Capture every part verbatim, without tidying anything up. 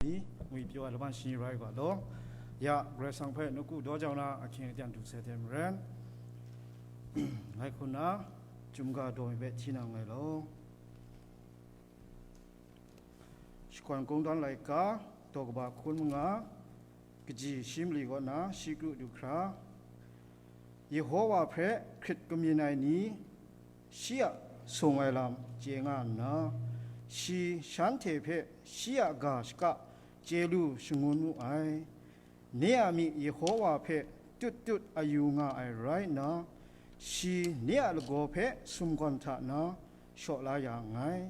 ni, ngwi pyaw ai laban shani rai u ga law. Ya, Karai Kasang hpe nawku daw jau na ahkying aten du sai hte maren, ngai hku nna, chyum ga daw mi hpe hti na nngai law. Shakawn Kungdawn laika, daw kaba hkun manga, kaji shi mali kaw na shi kru du hkra, Yehowa hpe hkrit kamyin ai ni, shi a sung ai lam chye nga nna, shi shanhte hpe shi a ga shaka chye lu shangun mu ai. Ne a myi Yehowa hpe tut tut a yu nga ai rai nna, shi ne a lagaw hpe sumgawn hta na shaw la ya nngai.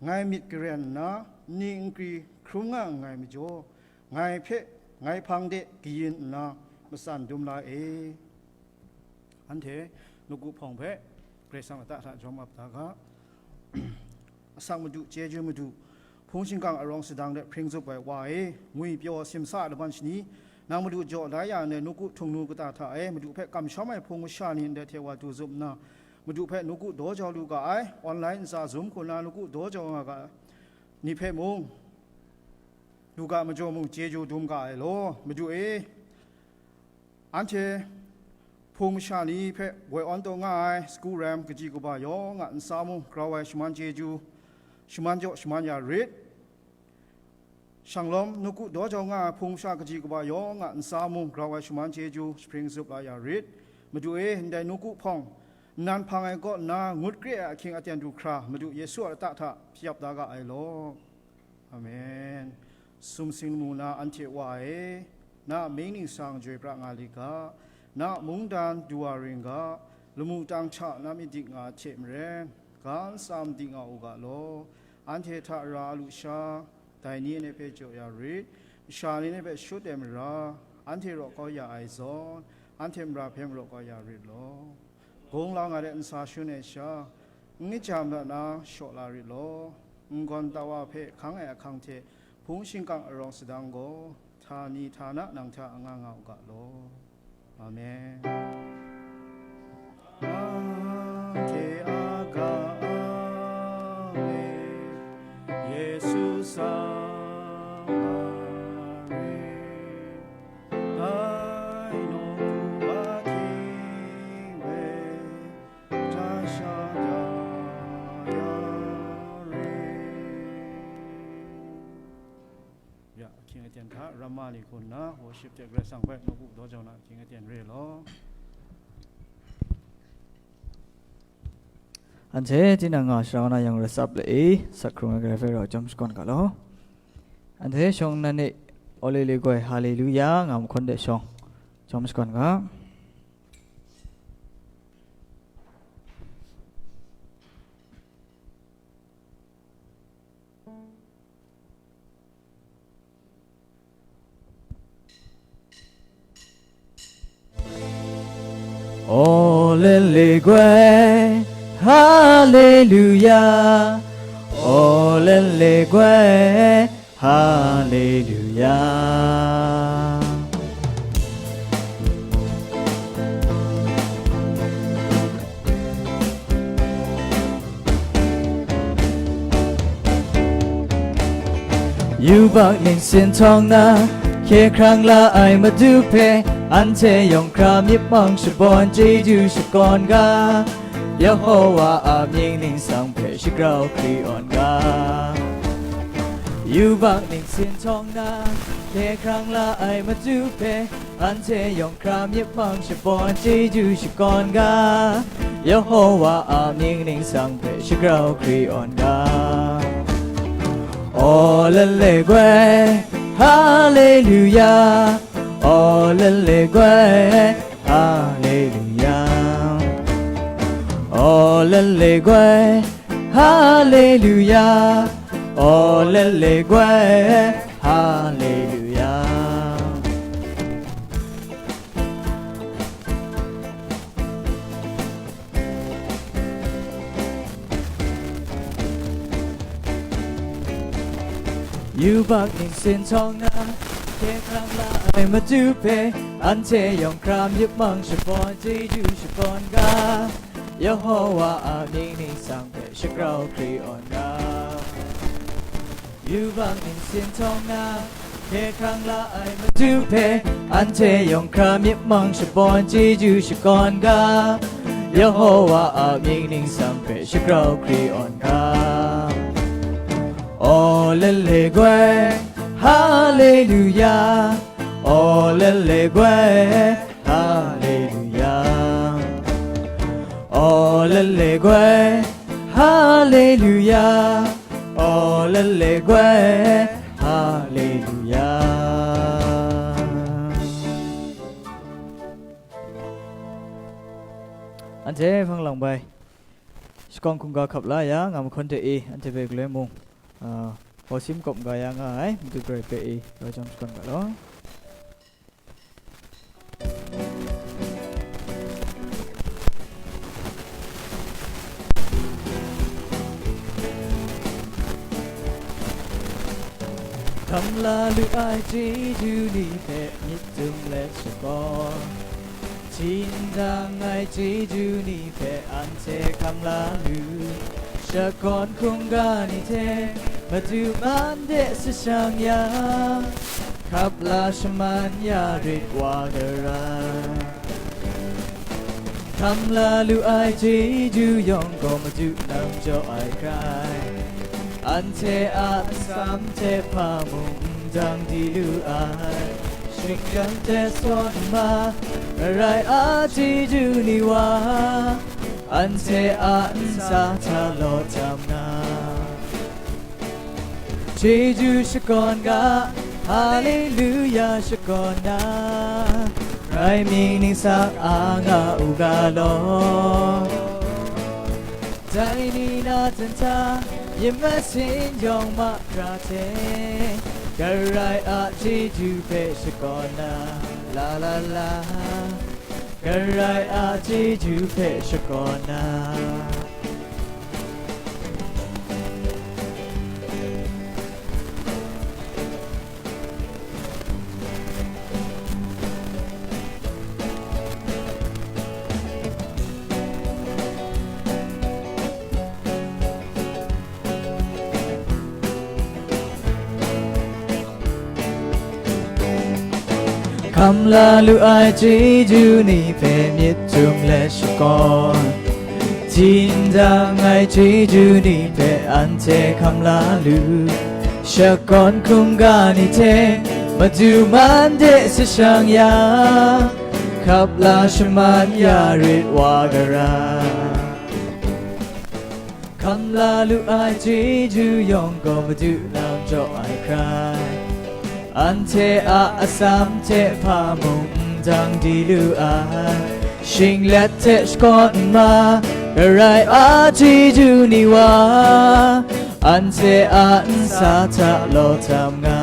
Ngai myit garen nna, nni nkri hkrum nga nngai majaw, ngai hpe, ngai hpang de kayin nna matsan dum la e. Anhte nawku hpawng hpe Karai Kasang lata hta jawm ap da ga. Asak Madu, chyeju Madu, hpung shingkang arawng sadang de hpring zup ai Wa e, ngwi pyaw simsa ai laban shani, nang Madu jaw la ya ndai nawku htung nu kata hta e, Madu hpe kamsham ai hpung masha ni ndai hte wa du zup nna, Madu hpe nawku daw jau lu ga ai, online ntsa zum hku na nawku daw jau nga ga ni hpe mung, lu ga majaw mung chyeju dum ga ai law, Madu e, anhte hpung masha ni hpe woi awn taw nga ai sagu ram kaji kaba yawng a ntsa mung grau ai shaman chyeju, shaman jaw shaman ya rit. Shanglawm nawku daw jau nga ai hpung masha kaji kaba yawng a ntsa mung grau ai shaman chyeju, jahpring zup la ya rit. Madu e, ndai nawku hpawng nnan hpang ai kaw nna ngut kre ai ahkying aten du hkra, Madu Yesu a lata hta hpyi ap da ga ai law. Amen. Sumsing lamu na anhte Wa e, na mying ningsang joi pra nga li ga, na mungdan du wa ring ga, lamu tang hta na myit dik nga hte maren, ga ntsa myit dik nga u ga law, anhte hta ra a lusha, dai ni hpe jaw ya rit, masha ni hpe shut ai mara, anhte raw kau ya ai zawn, anhte mara hpe maraw kau ya rit law. Gunglau nga de ntsa shun ai sha, n ngajam dat na shaw la rit law. N-gawn tawa hpe hkang ai ahkang hte hpung shingkang arawng sadang gaw, htani htana nang hta anga nga u ga law. Amen. Anhte a ga a we, Yesu sa ma re, dai nawku ahkying we, Ya, ahkying aten hta, ramma ni hku nna, worship hte Karai Kasang hpe nawku daw jau na ahkying aten re law. Anhte tinang nga sharau na yang rasap le e, sak hkrung ai Karai hpe rau jawm shakawn ga law. Anhte shawng nnan e, Olele goi, Haleluya, nga mahkawn de shawng, jawm shakawn ga. Olele goi, Haleluya. Olele goi, Haleluya. Yubak ningsin htawng na, hkye hkrang la ai Madu hpe, anhte yawng hkra myit mawng shabawn chyeju shakawn ga, Yehowa a mying ningsang hpe shagrau hkri awn ga. Yubak ningsin htawng na, hkye hkrang la ai Madu hpe, anhte yawng hkra myit mawng shabawn chyeju shakawn ga, Yehowa a mying ningsang hpe shagrau hkri awn ga. Olele goi, Haleluya. Olele goi, Haleluya. Olele goi, Haleluya. Olele goi, Haleluya. Yubak ningsin htawng na, hkye hkrang la ai Madu hpe, anhte yawng hkra myit mawng shabawn chyeju shakawn ga, Yehowa a mying ningsang hpe shagrau hkri awn ga. Yubak ningsin htawng na, hkye hkrang la ai Madu hpe, anhte yawng hkra myit mang shabawn chyeju shakawn ga, Yehowa a mying ningsang hpe shagrau hkri awn ga. Olele gwe, haleluya. Olele gwe, haleluya. Olele gwe, haleluya. Olele gwe, haleluya. Anhte hpang lang bai shakawn hkungga hkap la ya nga mahkawn de e, anhte hpe galoi mung, ah, hawsim kawp ga ya nga ai, Madu Karai hpe e, rau jang shakawn ga law. Hkam la lu ai chyeju ni hpe myit tum let shakawn, htin dang ai chyeju ni hpe anhte hkam la lu. Shakawn hkungga ni hte Madu man de sashang yang, hkap la shaman ya rit wa gara. Hkam la lu ai chyeju yawng gaw Madu nang jaw ai hkrai, anhte a nsam hte hpa mung n dang di lu ai. Shingkang hte sawn nma, Karai a chyeju ni wa, anhte a ntsa hta law tam nga. Chyeju shakawn ga, haleluya shakawn na, Karai mying ningsang a nga u ga law. Dai ni na hten hta, myit masin yawng mahkra hte, Karai a chyeju hpe shakawn na, la la la. Karai a chyeju hpe shakawn na. Hkam la lu ai chyeju ni hpe myit tum let shakawn, htin dang ai chyeju ni hpe anhte hkam la lu. Shakawn hkungga ni hte Madu man de sashang yang, hkap la shaman ya rit wa gara. Hkam la lu ai chyeju yawng gaw Madu nang jaw ai hkrai, anhte a atsam hte hpa mung n dang di lu ai. Shinglet hte shakawn nma, Karai a chyeju ni wa, anhte a ntsa hta law tam nga.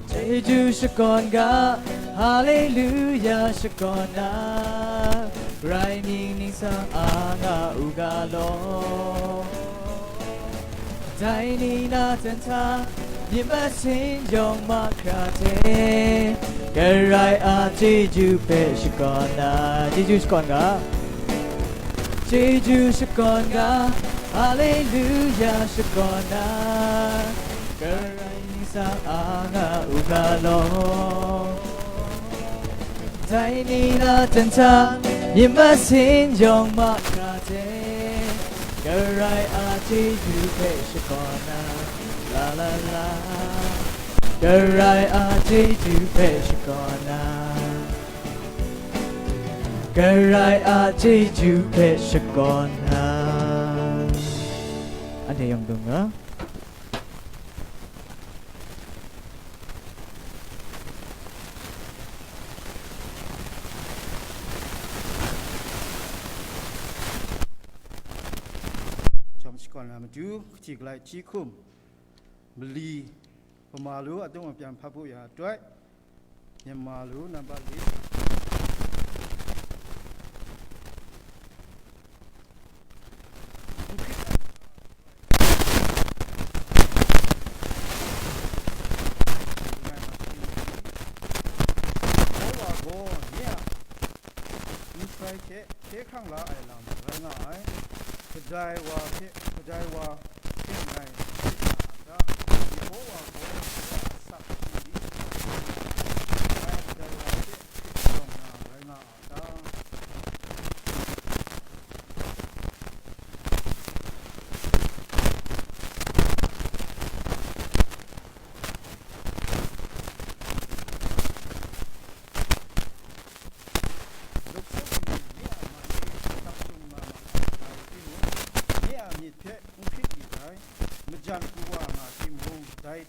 Chyeju shakawn ga, haleluya shakawn na, Karai mying ningsang a nga u ga law. Dai ni na hten hta, myit masin yawng mahkra hte, Karai a chyeju hpe shakawn na, chyeju shakawn ga, chyeju shakawn ga, haleluya shakawn na, Karai ningsang a nga u ga law. Dai ni na hten hta, myit masin yawng mahkra hte, Karai a chyeju hpe shakawn na, la la la. Karai a chyeju hpe shakawn na, Karai a chyeju hpe shakawn na. Anhte yawng dung nga. Chyawm shakawn na matu, kahti kalai hti hkum, mali, hpama lu atung apyan hpa bu ya ai, Myanmar lu nambat li. Yehova gaw nye a nshoi hte hkye hkrang la ai lam rai nga ai. Kadai wa hte, kadai wa hte ngai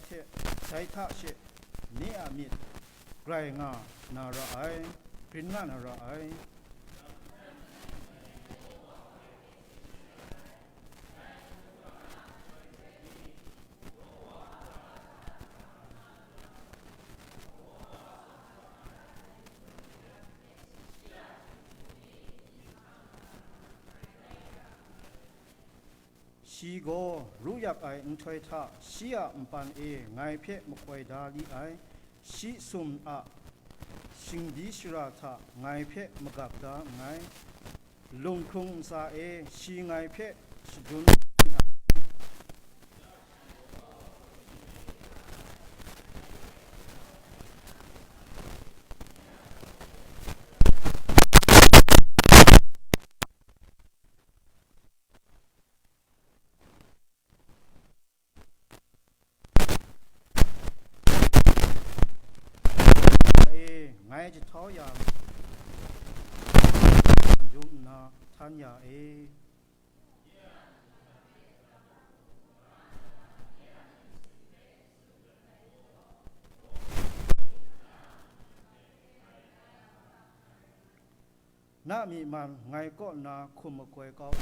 hte, dai hta she ni a myit grai nga na ra ai, grin nga na ra ai. Shi gaw ru yak ai nhtoi hta shi a npan e ngai hpe makoi da li ai, shi sum a shingdi shara hta ngai hpe magap da nngai. Lunghkrung ntsa e shi ngai hpe shadun e, ngai jahtau ya, dum nna htan ya e. Na a myi man ngai kaw nna hkum makoi kau,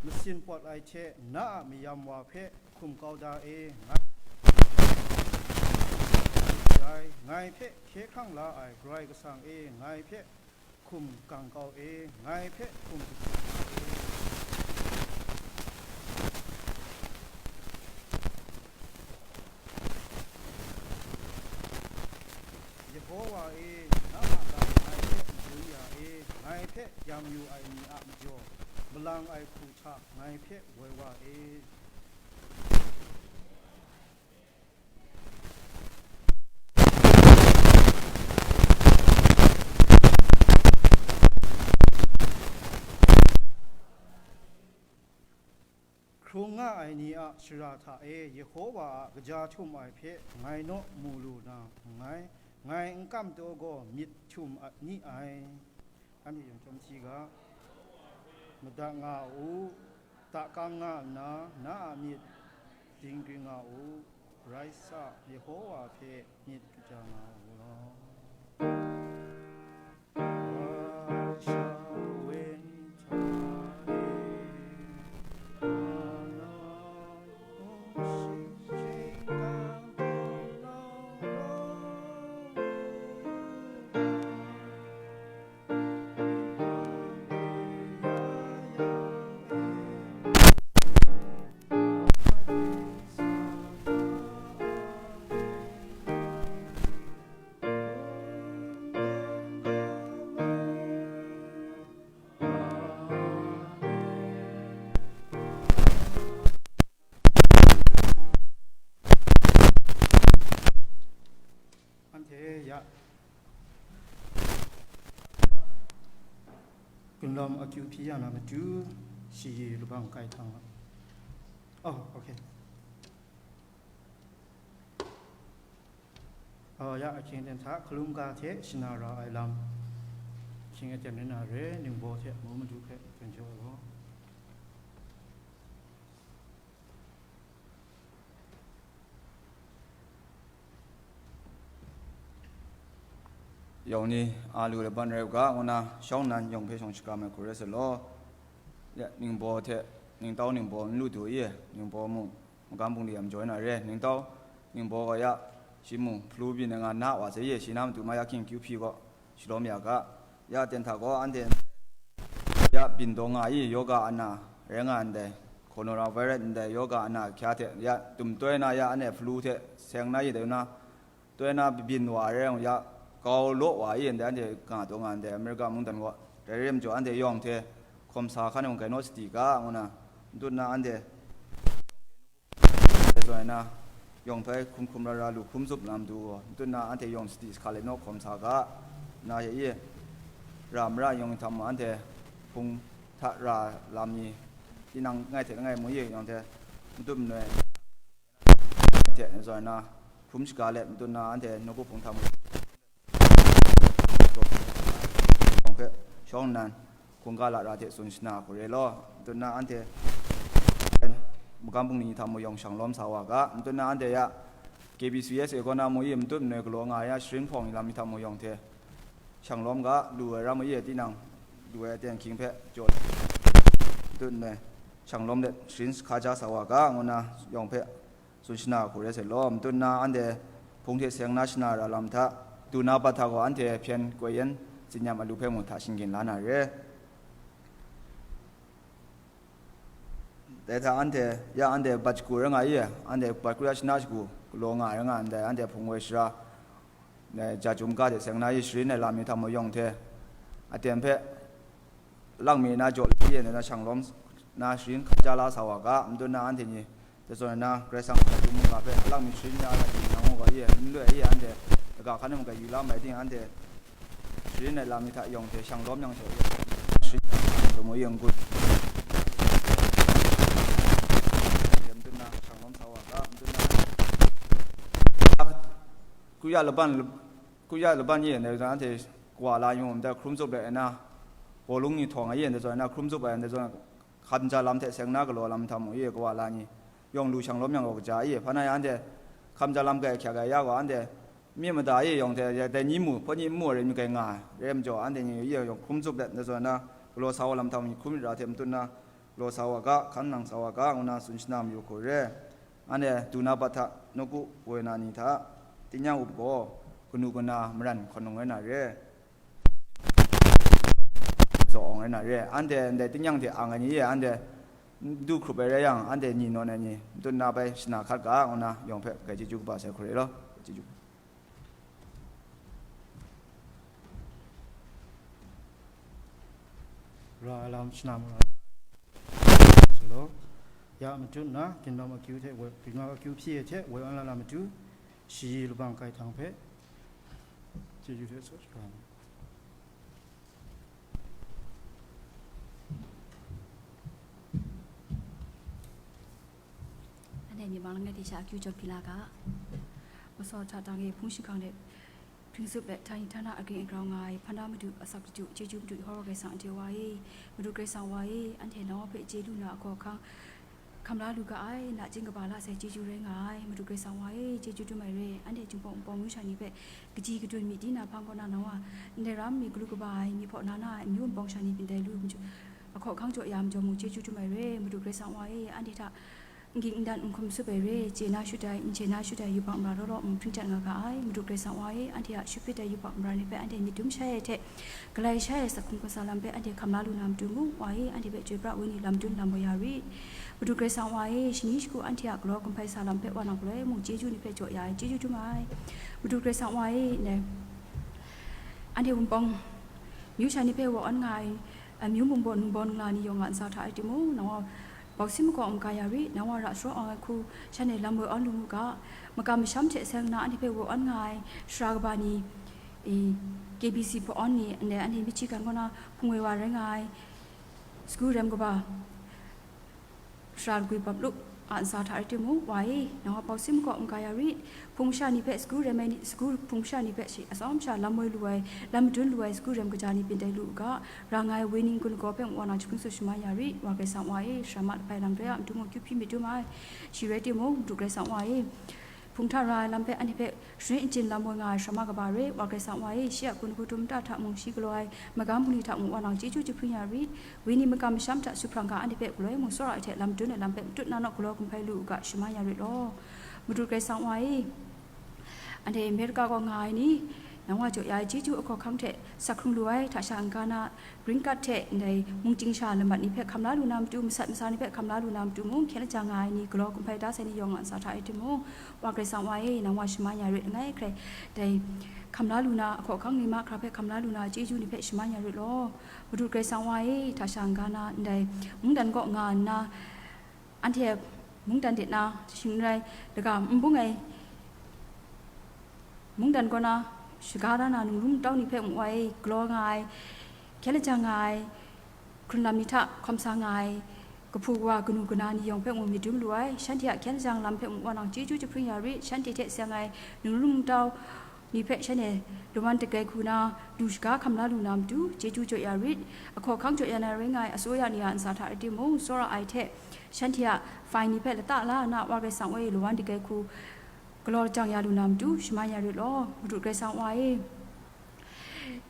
masin pawt ai hte na a mayam wa hpe hkum kau da e, ngai, ngai hpe hkye hkrang la ai Karai Kasang e, ngai hpe hkum kang kau e, ngai hpe hkum kau e. Yehowa e, na a lam ngai hpe madun ya e, ngai hpe yang yu ai ni a majaw, malang ai hku hta ngai hpe woi wa e. Hkrung nga ai ni a shara hta e Yehowa a kaja htum ai hpe ngai naw mu lu na nngai, ngai n kam taw gaw myit htum a-, ni ai. Anhte yawng chyawm si ga, madat nga u, dakang nga nna, na a myit dingring nga u, rai sa, Yehowa hpe myit kaja nga u law. Anhte ya gunlawm akyu hpyi ya na matu, shi yi labang kai htang a. Oh, okay. Oh, ya, ahkying aten hta hkalum ga hte shana ra ai lam, ahkying aten rai na re, ningbaw hte amu madu hpe tsun jaw ai gaw. Yawng ni a lu laban rai u ga, ngu na shawng nnan yawng hpe shawng shakram ai hku rai sa law. Ya, ningbaw hte ningtau ningbaw n lu du i, ningbaw mung magam bungli a majaw na re, ningtau ningbaw gaw ya, shi mung hpalu byin ai nga na wa sai ye, shi na matu ma ya hkying kyu hpyi gaw, shalawm ya ga. Ya aten hta gaw anhte ya byin dawng nga i, yoga a na rai nga ndai, coronavirus ndai yoga a na hkya hte ya dum toi na ya anhte flu hte seng na i dai na, toi na byin wa rai yang ya, kau law wa i ndai anhte nga dawng nga ndai America mungdan gaw, dai rai majaw anhte yawng hte hkawm sa hkan e mung gai naw sadi ga, ngu na, n tut na anhte Dai zawn na, yawng hpe hkum hkum ra ra lu hkrum zup na matu gaw, n tut na anhte yawng sadi sahka let naw hkawm sa ga, na ya i, ra mara yawng htam anhte hpung hta ra lam ni, tinang ngai hte langai mu ye yawng hte, n tut n noi hte zawn na, hkrum shaga let n tut na anhte nawku hpung htam hpe shawng nnan, hkungga lara hte tsun shana hku re law, n tut na anhte magam bungli ni hta mung yawng shang lawm sa wa ga, n tut na anhte ya K B C S A kaw na mu i matut manoi galaw nga ai a sharin hpawng i lam mi hta mu yawng hte, shang lawm ga, lu ai ram mu i tinang, lu ai aten hkying hpe jaw, matut manoi, shang lawm let sharin hkaja sa wa ga, ngu na yawng hpe tsun shana hku re sai law, matut na anhte hpung hte seng na shana ra lam hta, du na bat hta gaw anhte hpyen koi yen, tsin-yam alu hpe mu hta shinggyim la na re. Dai hta anhte, ya anhte bat shagu rai nga i, anhte bat kru ya shana shagu galaw nga ai rai nga ndai, anhte hpung woi shara, dai ja chyum ga hte seng na i sharin ai lam mi hta mu yawng hte, aten hpe lang mi na jaw lasi e na shang lawm na sharin hkaja la sa wa ga, matut na anhte ni, dai zawn na Karai Kasang ja chyum mungga hpe lang mi sharin ya na ting na ngu ga i, n loi i, anhte daga hkan mung ga yu la mai ting, anhte sharin ai lam mi hta yawng hte shang lawm yang hte, sharin ai lam mi hta mu yang gut. Matut na shang lawm sa wa ga, matut na kru ya laban, kru ya laban yen dai zawn anhte kawa la yu ndai hkrum tsup ai na, bawlung ni htawng a yen dai zawn na hkrum tsup ai dai zawn, hkam ja lam hte seng na galaw lam hta mu i kawa la ni, yawng lu shang lawm yang gaw kaja i, hpa na ya anhte hkam ja lam gai hkyak ai ya gaw, anhte myi mada e yawng hte, ya dai ni mu, hpaw ni n mu ai rai mi gai nga ai, rai majaw, anhte ni e yawng hkrum tsup let, ndai zawn na, galaw sa wa lam hta mung hkrum myit ra hte matut na, galaw sa wa ga, hkan nang sa wa ga, ngu na tsun shana mayu hku re. Anhte du na bat hta, nawku woi na ni hta, tingnyang up gaw, kanu kana maran hkawn nung rai na re. Zaw awng rai na re. Anhte ndai tingnyang hte ang ai ni e, anhte n du hkrup ai rai yang, anhte ni nawn ai ni, matut na bai shana hkat ga, ngu na yawng hpe gai chyeju kaba sai hku re law. Chyeju. Ra ai lam shana mu ai. Solo, ya matut na, ginlawm akyu hte woi, ginlawm akyu hpyi ai hte woi wan la lam matu, shayi labang kai htang hpe, chyeju hte saw shara mu. Anhte myi bang langai hte sha akyu jawm hpyi la ga. Masawt hta tang e hpung shingkang de hpring tsup let, htani htana agring agrau nga ai, hpan da madu asak laju, chyeju madu hkawra Karai Kasang anhte Wa e, madu Karai Kasang Wa e, anhte nang Wa hpe chye lu na ahkaw ahkang hkam la lu ga ai, nachying kaba la sai chyeju rai nga ai, madu Karai Kasang Wa e, chyeju dum ai re, anhte Jinghpaw Wunpawng myu sha ni hpe kaji kadun myi di na hpang kaw na nang Wa, ndai ram mi galu kaba ai, mi hpaw na na ai, amyu wunpawng sha ni byin dai lu, ahkaw ahkang jaw ya majaw mung chyeju dum ai re, madu Karai Kasang Wa e, anhte hta n ging n dan n hkum tsup ai re, chye na shut ai, n chye na shut ai yubak mara law law mung hpring dat nga ga ai, madu Karai Kasang Wa e, anhte a shut fit ai yubak mara ni hpe anhte myit dum shai ai hte, galai shai ai, sak hkrung hkungsa lam hpe anhte hkam la lu na matu mung, Wa e, anhte hpe chyoi pra wenyi lam dun lam woi ya rit. Madu Karai Kasang Wa e, shani shagu anhte a galaw gumhpai sa lam hpe wa nang galoi mung chyeju ni hpe jaw ya ai, chyeju dum ai. Madu Karai Kasang Wa e, ndai anhte Wunpawng myu sha ni hpe wa awn nga ai, amyu mungbaw ningbaw ningla ni yawng a ntsa hta rai timung, nang Wa bausi makaw n ga ya rit, nang Wa ra sharawng ai hku shanhte lam woi awn lu mu ga, makam masham hte seng nna anhte hpe woi awn nga ai sara kaba ni, e, K B C hpaw awn ni, ndai anhte Michigan kaw na hpung woi wa rai nga ai, sagu rem kaba sara lagwi bap lup a ntsa hta rai timung, Wa e, nang Wa bausi makaw n ga ya rit, hpung sha ni hpe sagu rem ai ni, sagu hpung sha ni hpe shi atsawm sha lam woi lu ai, lam madun lu ai sagu rem kaja ni byin dai lu u ga, ra nga ai wenyi n-gun lagaw hpe mung wa nang jahpring tsun shaman ya rit, Wa Karai Kasang Wa e, sara ma lahpai lang doi a matu mung kyu hpyi myit dum ai, shi rai timung, madu Karai Kasang Wa e, hpung hta ra ai lam hpe anhte hpe sharin achyin lam woi nga ai sara ma kaba re, Wa Karai Kasang Wa e, shi a hkun hku tum nta hta mung shi galaw ai magam bungli hta mung wa nang chyeju jahpring ya rit, wenyi makam masham hta su hprang ga anhte hpe galoi mung tsawra ai hte lam dun ai lam hpe matut na naw galaw gumhpai lu u ga, shaman ya rit law. Madu Karai Kasang Wa e, anhte America kaw nga ai ni, nang Wa jaw ya ai chyeju ahkaw ahkang hte sak hkrung lu ai, hta sha n-ga na, green card hte ndai mungchying sha lamat ni hpe hkam la lu na matu, masat masa ni hpe hkam la lu na matu mung, hkyen lajang nga ai ni, galaw gumhpai da sai ni yawng a ntsa hta rai timung, Wa Karai Kasang Wa e, nang Wa shaman ya rit, langai hkrai dai hkam la lu na, ahkaw ahkang ni mahkra hpe hkam la lu na chyeju ni hpe shaman ya rit law. Madu Karai Kasang Wa e, hta sha n-ga na, ndai mungdan kaw nga nna, anhte mungdan de na, shing n rai, lagaw n bung ai mungdan kaw na shaga da na ningrum ntau ni hpe mung wa e galaw nga ai, hkyen lajang nga ai, hkrun lam ni hta hkawm sa nga ai, kahpu kawa kanu kana ni yawng hpe mung myit dum lu ai, shanhte a hkyen lajang lam hpe mung wa nang chyeju jahpring ya rit, shanhte hte seng ai ningrum ntau ni hpe shanhte lawan dagai hku na lu shaga hkam la lu na matu, chyeju jaw ya rit, ahkaw ahkang jaw ya na rai nga ai, asuya ni a ntsa hta rai timung, tsawra ai hte shanhte a fine ni hpe lata la nna, Wa Karai Kasang e lawan dagai hku galaw lajang ya lu na matu, shaman ya rit law, Madu Karai Kasang wa e.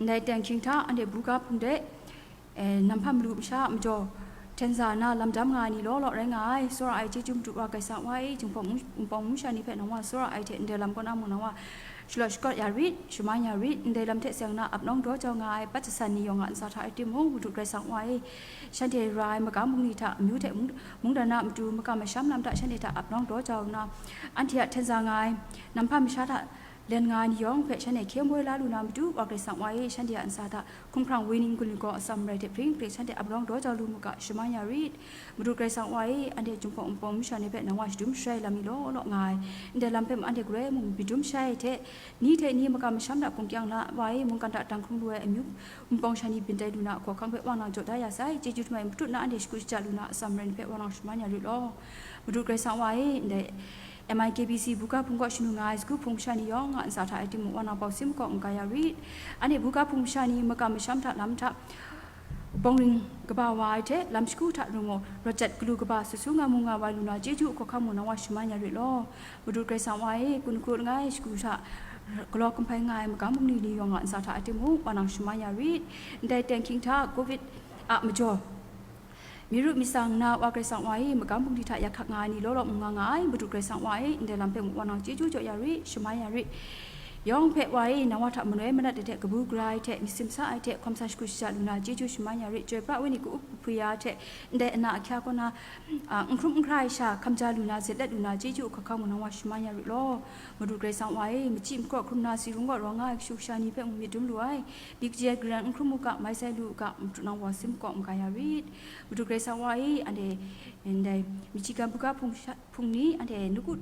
Ndai teng hkying hta, anhte buga hpung de, e, nam hpa malu masha a majaw, htenza na lam dam nga ai ni law law rai nga ai, tsawra ai chyeju Madu wa Karai Kasang wa e, Jinghpaw Wunpawng mung sha ni hpe nang wa tsawra ai hte, ndai lam kaw na mung nang wa shalawt shakawt ya rit, shaman ya rit, ndai lam hte seng na ap nawng daw jau nga ai, pat jasan ni yawng a ntsa hta rai timung, Madu Karai Kasang wa e, shanhte ra ai magam bungli hta, amyu hte mung-, mungdan a matu, makam masham lam hta shanhte hta ap nawng daw jau nna, anhte a htenza nga ai, nam hpa masha hta len nga ai ni yawng hpe shanhte hkye moi la lu na matu, wa Karai Kasang wa e, shanhte a ntsa hta hkumhkrang wenyi n-gun lagaw atsam rai hte hpring hpring shanhte ap nawng daw jau lu mu ga, shaman ya rit. Madu Karai Kasang wa e, anhte Jinghpaw Wunpawng mung sha ni hpe nang wa shadum sharai lam mi law law nga ai, ndai lam hpe mung anhte galoi mung myit dum shai ai hte, ni hte ni makam masham hta hpung kyang la wa e, mungkan hta dang hkrung lu ai amyu wunpawng sha ni byin tai lu na a hkawhkam hpe wa nang jaw da ya sai, chyeju htum ai matut na anhte shakut shaja lu na a atsam rai ni hpe wa nang shaman ya rit law. Madu Karai Kasang wa e, ndai M I K B C buga hpung kaw shanu nga ai sagu hpung masha ni yawng a ntsa hta rai timung, wa nang bau sim kaw n-ga ya rit. Anhte buga hpung masha ni makam masham hta lam hta bawng ring kaba wa ai hte, lam shagu hta rung gaw, rawt jat galu kaba sut su nga mu nga wa lu na chyeju a hkawhkam mung nang wa shaman ya rit law. Madu Karai Kasang wa e, kun hkru langai shagu hta galaw kumhpai nga ai magam bungli ni yawng a ntsa hta rai timung, wa nang shaman ya rit. Ndai teng hkying hta, covid a majaw, mi ru mi tsang nna, wa Karai Kasang wa e, magam bungli hta ya hkak nga ai ni law law mung nga nga ai, Madu Karai Kasang wa e, ndai lam hpe mung wa nang chyeju jaw ya rit, shaman ya rit. Yawng hpe wa e, nang wa hta manoi manat ai hte, kabu gara ai hte, myit simsa ai hte, hkawm sa shakut shaja lu na, chyeju shaman ya rit, chyoi pra ai ni ka-up kahpwi ya hte, ndai ana ahkya kaw na, a, n hkrum n hkra ai sha, hkam ja lu na, zet let lu na, chyeju a hkawhkam mung nang wa shaman ya rit law. Madu Karai Kasang wa e, machyi makraw hkrum na, si rung gaw rawng nga ai kashu kasha ni hpe mung myit dum lu ai, bik jai garan n hkrum u ga, mai sai lu u ga, madu nang wa sim kaw n-ga ya rit. Madu Karai Kasang wa e, anhte ndai Michigan buga hpung sha, hpung ni, anhte nawku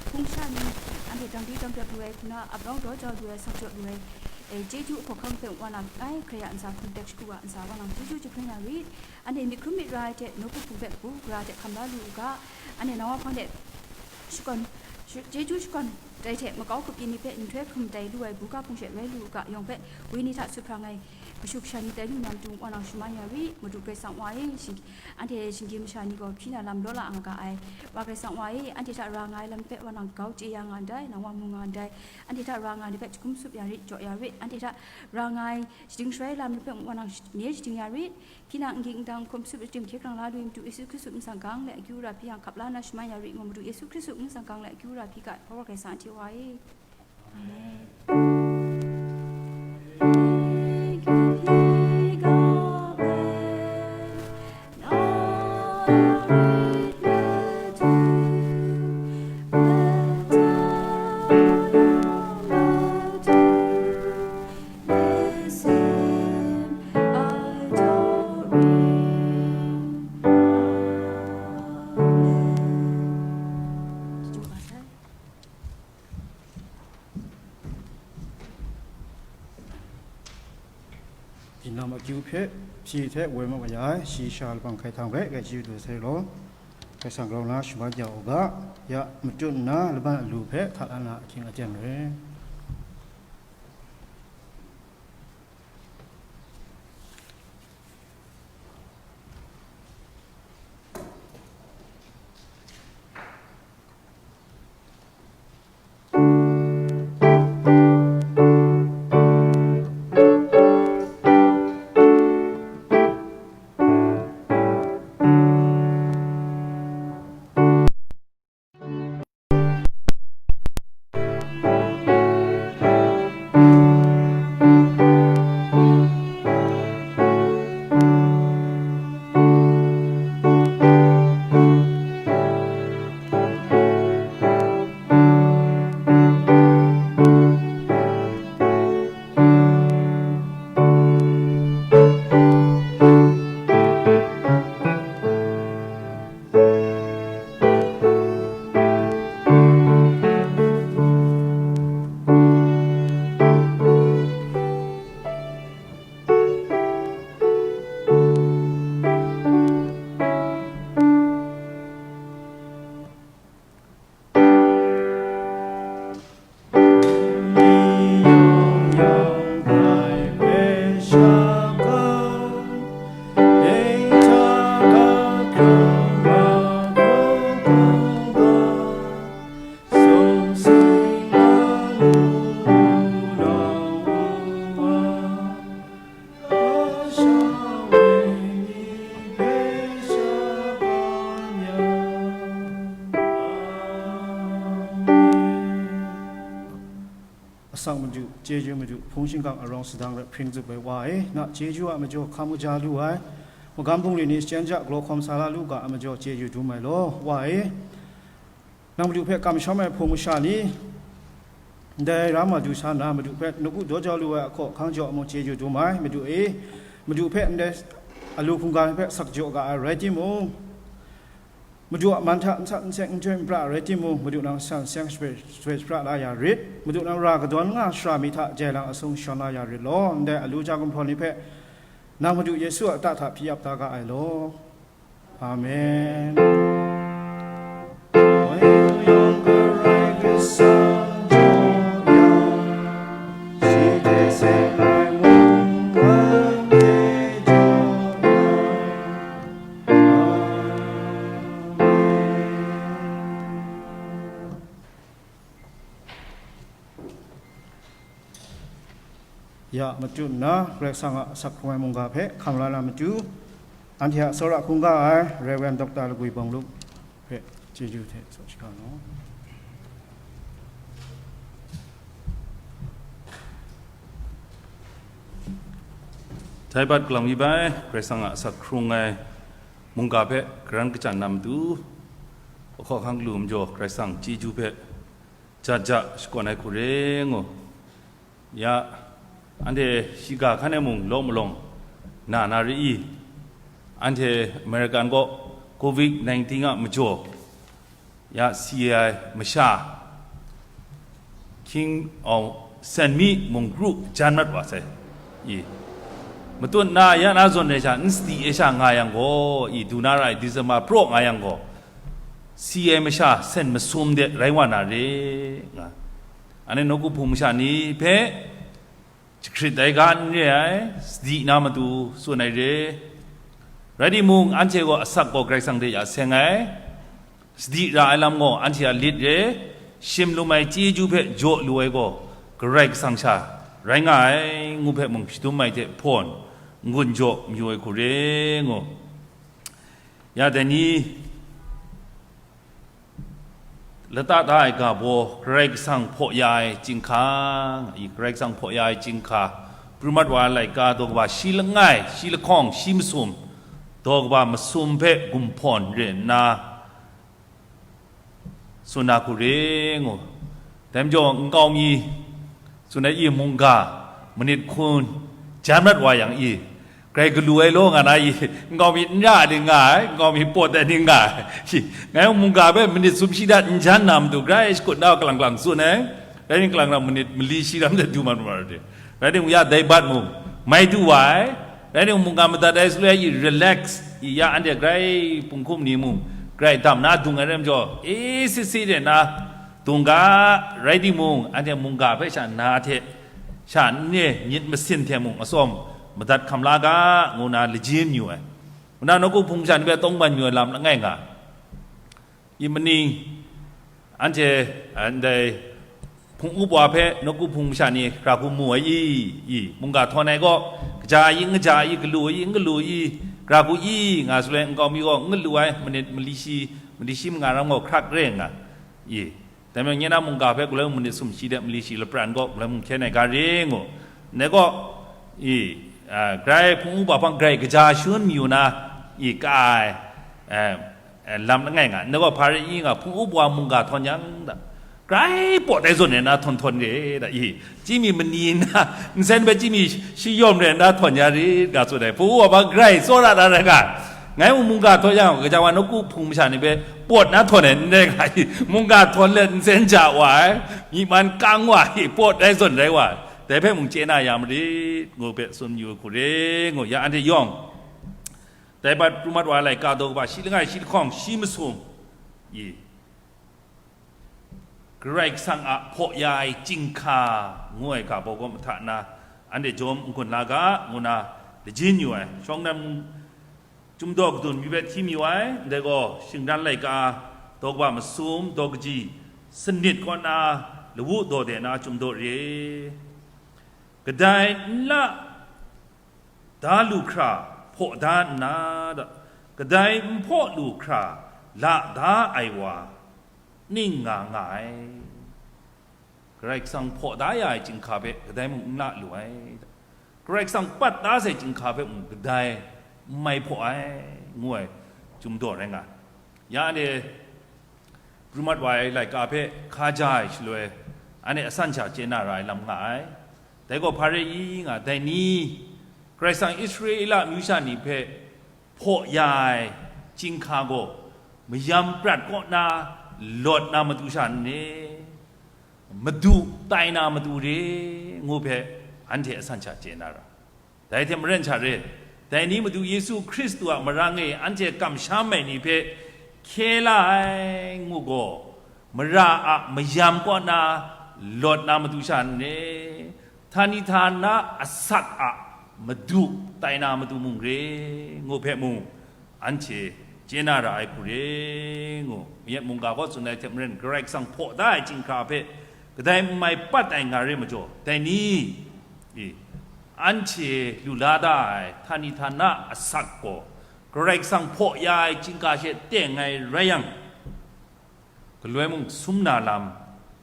hpung sha ni, anhte dang di dang dat lu ai, hku na ap rawng daw jau lu ai, sang jaw lu ai, e, chyeju a hkawhkam hpe wa nang ai, Hkrai a ntsa hkum tek shagu a ntsa wa nang chyeju jahpring ya rit. Anhte myit hkrum myit ra ai hte, nawku hpung hpe kabu gara hte hkam la lu u ga, anhte nang wa hpang de shakawn, sh-, chyeju shakawn tai hte makau kapyi ni hpe nhtoi hkrum tai lu ai buga hpung she rai lu u ga, yawng hpe wenyi hta sut hprang ai kashu kasha ni tai lu na matu, wa nang shaman ya rit. Madu Karai Kasang wa e, shing-, anhte shinggyim masha ni gaw hpyi na lam law la nga ga ai, wa Karai Kasang wa e, anhte hta ra nga ai lam hpe wa nang grau chye ya nga ndai, nang wa mu nga ndai, anhte hta ra nga ai ni hpe jahkum tsup ya rit, jaw ya rit, anhte hta ra nga ai shading sharai lam ni hpe wa nang sh-, nye shading ya rit. Hpyi na n ging n dang hkum tsup ai tim hkye hkrang la lu ai Madu Yesu Hkristu myit tsang gang le akyu ra hpyi yang hkap la na shaman ya rit ngu, Madu Yesu Hkristu myit tsang gang le akyu ra hpyi ga, Hkra wa Karai Kasang hte wa e. Amen. Tinang akyu hpe hpyi hte woi mat wa ya ai, shayi sha labang hkai htang hpe grai chyeju du sai law, hkai sang grau na shaman ya u ga, ya matut nna laban alu hpe hka la na ahkying aten rai. Chyeju Madu, hpung shingkang arawng sadang rai hpring zup ai Wa e, na chyeju a majaw hkam kaja lu ai, magam bungli ni shachyen ja galaw hkawm sa la lu ga a majaw chyeju dum ai law, Wa e. Nang Madu hpe kamsham ai hpung masha ni, ndai ra ma du sa nna, Madu hpe nawku daw jau lu ai ahkaw ahkang jaw mung chyeju dum ai, Madu e, Madu hpe ndai alu hkungga hpe sak jaw ga ai rai timung, Madu a man hta n sat n seng n joi n pra rai timung, Madu nang san seng shapra la ya rit. Madu nang ra kadawn nga shara mi hta jai lang asung shawn la ya rit law, ndai alu ja gumhpraw ni hpe nang Madu Yesu a ta hta hpyi ap da ga ai law. Amen. Ya matu nna, Karai Kasang a asak hkrung ai mungga hpe hkam la na matu, anhte a tsawra hkungga ai Rev. Doctor Lagwi Bawng Lup hpe chyeju hte tsaw shaga law. Dai bat galang mi bai, Karai Kasang a asak hkrung ai mungga hpe karan kachyan na matu, ahkaw ahkang galu majaw Karai Kasang chyeju hpe ja ja shakawn ai hku re ngu. Ya, anhte shiga hkan e mung law malawng na na re i? Anhte American kaw covid nineteen a majaw, ya, si ai masha, King of Saint Mi mung kru jan mat wa sai. I, matut na ya na zawn ai sha, n sadi ai sha nga yang gaw, i, du na ra ai December praw nga yang gaw, si ai masha sen masum de rai wa na re, nga. Anhte nawku hpung masha ni hpe jahkrit ai ga n re ai, sadi na matu tsun ai re. Rai timung, anhte gaw asak gaw Karai Kasang hte ya seng ai, sadi ra ai lam gaw anhte a lit re, shim lum ai chyeju hpe jaw lu ai gaw Karai Kasang sha rai nga ai, ngu hpe mung shadum ai hte hpawn n-gun jaw mayu ai hku re ngu. Ya dai ni, lata da ai ga baw, Karai Kasang hpaw ya ai chyinghka, nga i, Karai Kasang hpaw ya ai chyinghka, Pru Mat Wa ai laika daw kaba shi langai, shi lahkawng, shi masum, daw kaba masum hpe gumhpawn re nna, tsun na hku re ngu. Dai majaw, nkau mi tsun ai i mungga, manit hkun, jan mat wa yang i, grai galu ai law nga na i, nkau mi n ra ai ni nga ai, nkau mi pawt ai ni nga ai. Shi, ngai mungga hpe manit sum shi dat n jan na matu, grai shakut na kalang kalang tsun ai. Rai ni kalang kalang manit mali shi ram de du mat wa de. Rai timung, ya dai bat mung, mai du wa ai. Rai timung, mungga madat ai shaloi i relax, i ya anhte grai punghkum ni mung, grai dam na dung ai rai majaw, e sit sit de na, dung ga, rai timung, anhte mungga hpe sha na hte, sha n re myit masin hte mung atsawm madat hkam la ga, ngu na lajin mayu ai. Ngu na nawku hpung masha ni hpe tawngban mayu ai lam langai nga. I maning, anhte, a, ndai hpung up wa hpe nawku hpung masha ni hkra hku mu ai i? I, mungga htawn ai gaw, kaja ai i, n kaja ai i, galu ai i, n galu ai i, hkra hku i, nga shaloi nkau mi gaw, n galu ai, manit mali shi, mali shi manga ram gaw hkrak re nga i? Dai majaw, nye na mungga hpe galoi mung manit sum shi de mali shi lapran gaw galoi mung hkyen ai ga re ngu. Ndai gaw, i, a, grai hpung up wa hpang grai kaja shangun mayu na, i, ka ai, e, e, lam langai nga. Ndai gaw hpa rai i nga, hpung up wa mungga htawn yang da, grai pawt ai zawn e na htawn htawn re da, i, chyi mi mani na, nsen hpe chyi mi shi yawm re na htawn ya rit ga tsun ai. Hpung up wa hpang grai tsawra na rai ga, ngai mung mungga htawn yang, gaja wa nawku hpung masha ni hpe pawt na htawn ai n rai ga i, mungga htawn let nsen ja wa ai, myi man kang wa ai, pawt ai zawn rai wa ai, dai hpe mung chye na ya marit, ngu hpe tsun yu hku re ngu, ya anhte yawng, dai bat pru mat wa ai laika daw kaba shi langai, shi lahkawng, shi masum, i, Karai Kasang a hpaw ya ai chyinghka ngu ai ga baw gaw mahta nna, anhte jawm n-gun la ga, ngu na lajin yu ai. Shawng nnan chyum daw kadun mi hpe hti mayu ai, ndai gaw, shingran laika daw kaba masum, daw kaji sanit kaw na, lawu daw de na chyum daw re. Kadai nla da lu hkra hpaw da nna, kadai n hpaw lu hkra la da ai wa ning nga nga ai. Karai Kasang hpaw da ya ai chyinghka hpe kadai mung n la lu ai. Karai Kasang pat da sai chyinghka hpe mung kadai n mai hpaw ai, ngu ai chyum daw rai nga ai. Ya anhte pru mat wa ai laika hpe hkaja ai shaloi, anhte asan sha chye na ra ai lam nga ai. Dai gaw hpa rai i nga, dai ni, Karai Kasang Israela amyu sha ni hpe hpaw ya ai chyinghka gaw mayam prat kaw na lawt na matu sha n re? Madu tai na matu re? Ngu hpe anhte asan sha chye na ra. Dai hte maren sha re, dai ni Madu Yesu Hkristu a marang e anhte kamsham ai ni hpe hkye la ai ngu gaw, mara a mayam kaw na lawt na matu sha n re? Htani htana asak a madu tai na matu mung re? Ngu hpe mung, anhte chye na ra ai hku re ngu, Mayat mungga gaw tsun ai hte maren, Karai Kasang hpaw da ai chyinghka hpe kadai n mai pat ai nga re majaw, dai ni, i, anhte lu la da ai htani htana asak gaw Karai Kasang hpaw ya ai chyinghka she teng ai rai yang, galoi mung sum na lam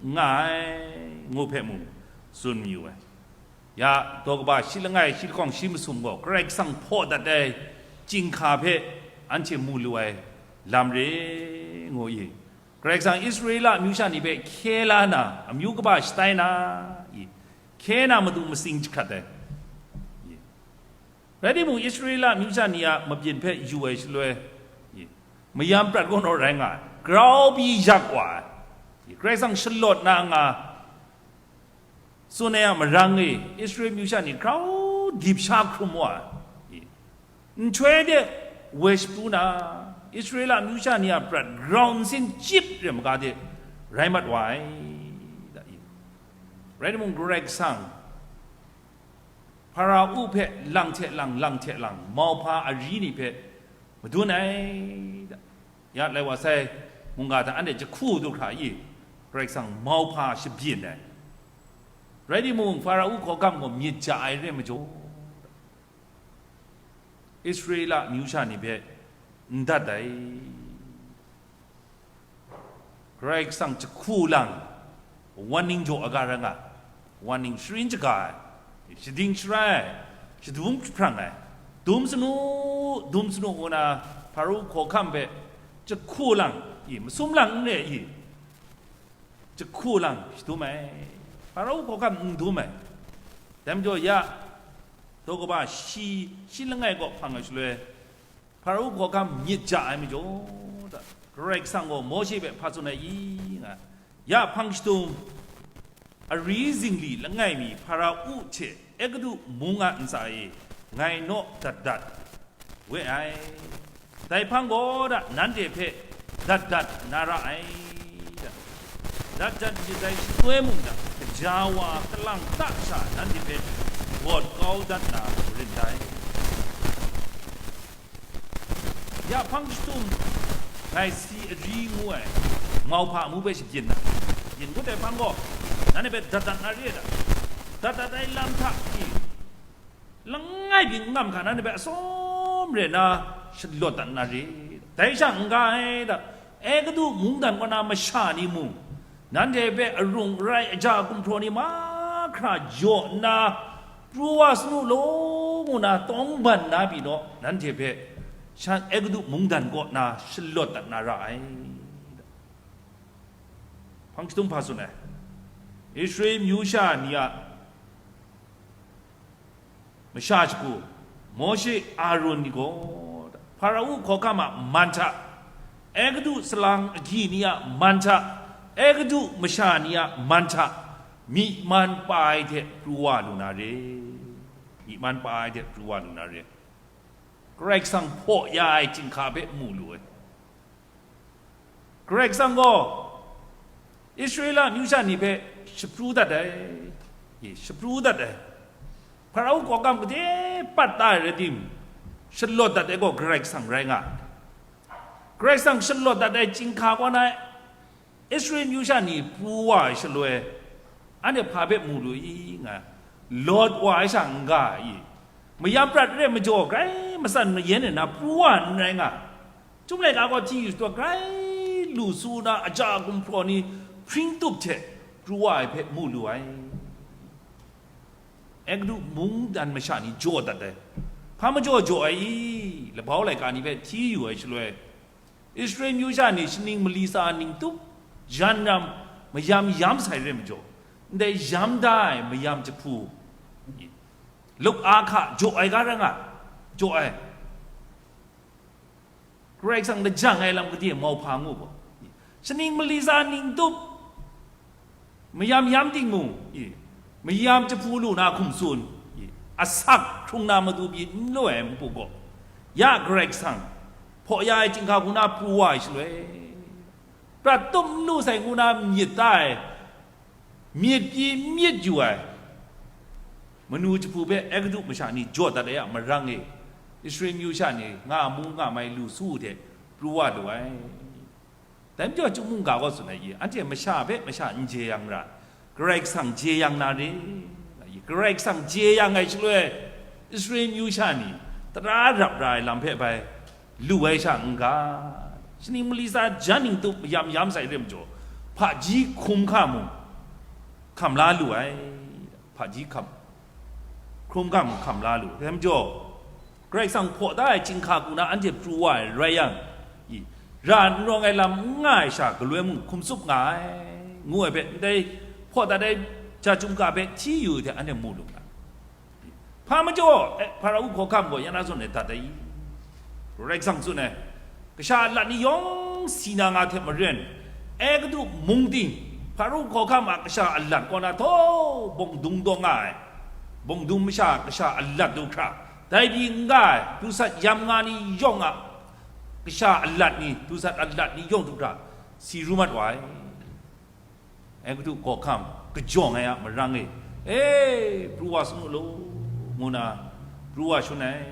n nga ai, ngu hpe mung tsun mayu ai. Ya, daw kaba shi langai, shi lahkawng, shi masum gaw Karai Kasang hpaw dat ai chyinghka hpe anhte mu lu ai lam re, ngu i. Karai Kasang Israela amyu sha ni hpe hkye la na, amyu kaba shatai na, i, hkye na matu matsing jahkrat ai. I. Rai timung, Israela amyu sha ni a mabyin hpe yu ai shaloi, i, mayam prat kaw naw rai nga ai, grau pyi yak wa ai, i, Karai Kasang shalawt na nga, tsun ai a marang e, Israel amyu sha ni grau dip sha hkrum wa ai, i, nhtoi de woi shapru na, Israela amyu sha ni a prat grau nsin chyip re maga de rai mat wa ai, da, i. Rai timung, Karai Kasang Hparao hpe lang hte lang, lang hte lang, mauhpa ari ni hpe madun ai, da. Ya lai wa sai, mungga hta anhte jahku du hkra i, Karai Kasang mauhpa shabyin ai. Rai timung, Hparao hkawhkam gaw myit ja ai re majaw, Israela amyu sha ni hpe n dat ai. Karai Kasang jahku lang, warning jaw aga ra nga, warning sharin shaga ai, shading sharai ai, shadum jahprang ai, dum sanu, dum sanu ngu na, Hparao hkawhkam hpe jahku lang, i, masum lang n re i, jahku lang shadum ai, Hparao hkawhkam n dum ai. Dai majaw ya, daw kaba shi, shi langai kaw hpang ai shaloi, Hparao hkawhkam myit ja ai majaw, da, Karai Kasang gaw Mawshe hpe hpa tsun ai i nga, ya hpang shadum ari zingli langai mi Hparao hte Egutu mung a ntsa e ngai naw dat dat we ai. Dai hpang gaw da, nanhte hpe dat dat na ra ai, da. Dat dat myit ai shaloi mung da, gaja wa kalang ta sha nanhte hpe gawt kau dat na marin dai. Ya hpang shadum, gaisi ari ngu ai mauhpa amu hpe shabyin na, byin ngut ai hpang gaw, nanhte hpe dat dat na re ai da, dat dat ai lam hta pyi, langai byin n ngam hkra nanhte hpe atsawm re na shalawt dat na re, dai sha n ga ai da, Egutu mungdan kaw na masha ni mung, nanhte hpe arung arai aja gumhpraw ni mahkra jaw nna, pru wa sanu law ngu na tawng ban na pyi naw, nanhte hpe shan Egutu mungdan kaw na shalawt dat na ra ai. Hpang shadum hpa tsun ai, Israel myu sha ni a masha shagu, Mawshe, Aron ni gaw, Hparao hkawhkam a man hta, Egutu salang agyi ni a man hta, Egutu masha ni a man hta, myi man pa ai hte pru wa lu na re. Myi man pa ai hte pru wa lu na re. Karai Kasang hpaw ya ai chyinghka hpe mu lu ai. Karai Kasang gaw Israela amyu sha ni hpe shapru dat ai, e, shapru dat ai. Hparao hkawhkam gade pat da ai rai tim, shalawt dat ai gaw Karai Kasang rai nga ai. Karai Kasang shalawt dat ai chyinghka kaw na, Israel amyu sha ni pru wa ai shaloi, anhte hpa hpe mu lu i nga, lawt wa ai sha n-ga i, mayam prat re ai majaw grai matsan mayan ai na pru wa ai n rai nga, Chyum laika gaw htingyu shadaw grai lu su na aja gumhpraw ni hpring tup hte pru wa ai hpe mu lu ai. Egiptu mungdan masha ni jaw dat ai. Hpa majaw jaw ai i? Labau laika ni hpe hti yu ai shaloi, Israel myu sha ni shaning mali tsa ning tup, jan ram, mayam yam sai re majaw, ndai yam da ai mayam jahpu, luk a hka jaw ai ga rai nga, jaw ai. Karai Kasang lajang ai lam gade mauhpa ngu gaw, shaning mali tsa ning tup, mayam yam ting mung, i, mayam jahpu lu na hkum tsun, i, asak hkrung na matu pyi n lu ai npu gaw, ya Karai Kasang hpaw ya ai chyinghka hku na pru wa ai shaloi, prat tum n lu sai ngu na myit ta ai, myit pyi myit yu ai manu jahpu hpe Egiptu masha ni jaw dat ai a marang e, Israel myu sha ni nga mu nga mai lu su hte pru wa lu ai. Dai majaw, Chyum mungga gaw tsun ai i? Anhte masha hpe masha n jeyang ra, Karai Kasang jeyang na re. Karai Kasang jeyang ai shaloi, Israel myu sha ni tara rap ra ai lam hpe bai lu ai sha n ga, shaning mali tsa jan ning tup mayam yam sai re majaw, hpaji hkrum hka mung hkam la lu ai. Hpaji hkam, hkrum hka mung hkam la lu ai majaw, Karai Kasang hpaw da ai chyinghka hku na anhte pru wa ai rai yang, i, ra n rawng ai lam n nga ai sha galoi mung hkum tsup nga ai, ngu ai hpe, ndai hpaw dat ai ja chyum ga hpe hti yu hte anhte mu lu nga. Hpa majaw, eh, Hparao hkawhkam gaw ya na zawn e dat ai i? Karai Kasang tsun ai, kasha alat ni yawng si na nga hte maren, Egiptu mung ting, Hparao hkawhkam a kasha alat kaw na htaw bawng dung taw nga ai, bawng dung masha kasha alat du hkra, dai pyi n ga ai, dusat yam nga ni yawng a kasha alat ni, dusat alat ni yawng du hkra, si ru mat wa ai. Egiptu hkawhkam kajawng ai a marang e, e, pru wa sanu law, ngu na pru wa shun ai.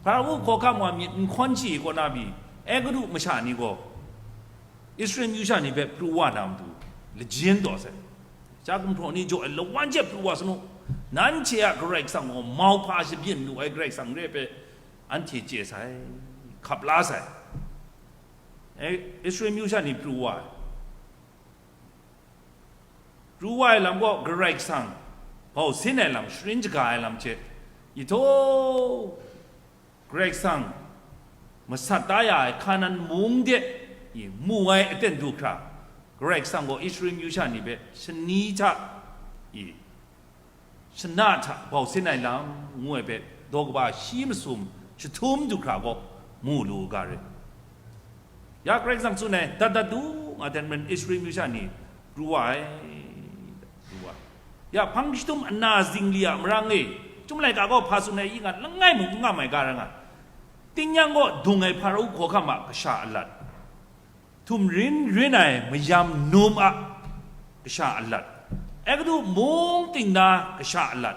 Hparao hkawhkam wa myit n hkawn shi kaw na pyi, Egiptu masha ni gaw Israel myu sha ni hpe pru wa na matu lajin taw sai. Sha gumhpraw ni jaw ai lawan hte pru wa sanu, nanhte a Karai Kasang gaw mauhpa shabyin lu ai Karai Kasang re ai hpe anhte chye sai, hkap la sai. E, Israel myu sha ni pru wa ai. Pru wa ai lam gaw Karai Kasang bau sin ai lam, sharin shaga ai lam hte, i htaw, Karai Kasang masat da ya ai Hkanan mung de, i, mu ai aten du hkra, Karai Kasang gaw Israel myu sha ni hpe shani hta, i, shana hta bau sin ai lam, ngu ai hpe, daw kaba shi masum jahtum du hkra gaw mu lu u ga rit. Ya Karai Kasang tsun ai, dat dat du, nga ten maren Israel myu sha ni pru wa ai, pru wa ai. Ya hpang jahtum ana zingli a marang e, Chyum laika gaw hpa tsun ai i nga, langai mung n ngam ai ga rai nga, tingnyang gaw dung ai Hparao hkawhkam a kasha alat, htum rin rin ai mayam num a kasha alat, Egiptu mung ting na kasha alat,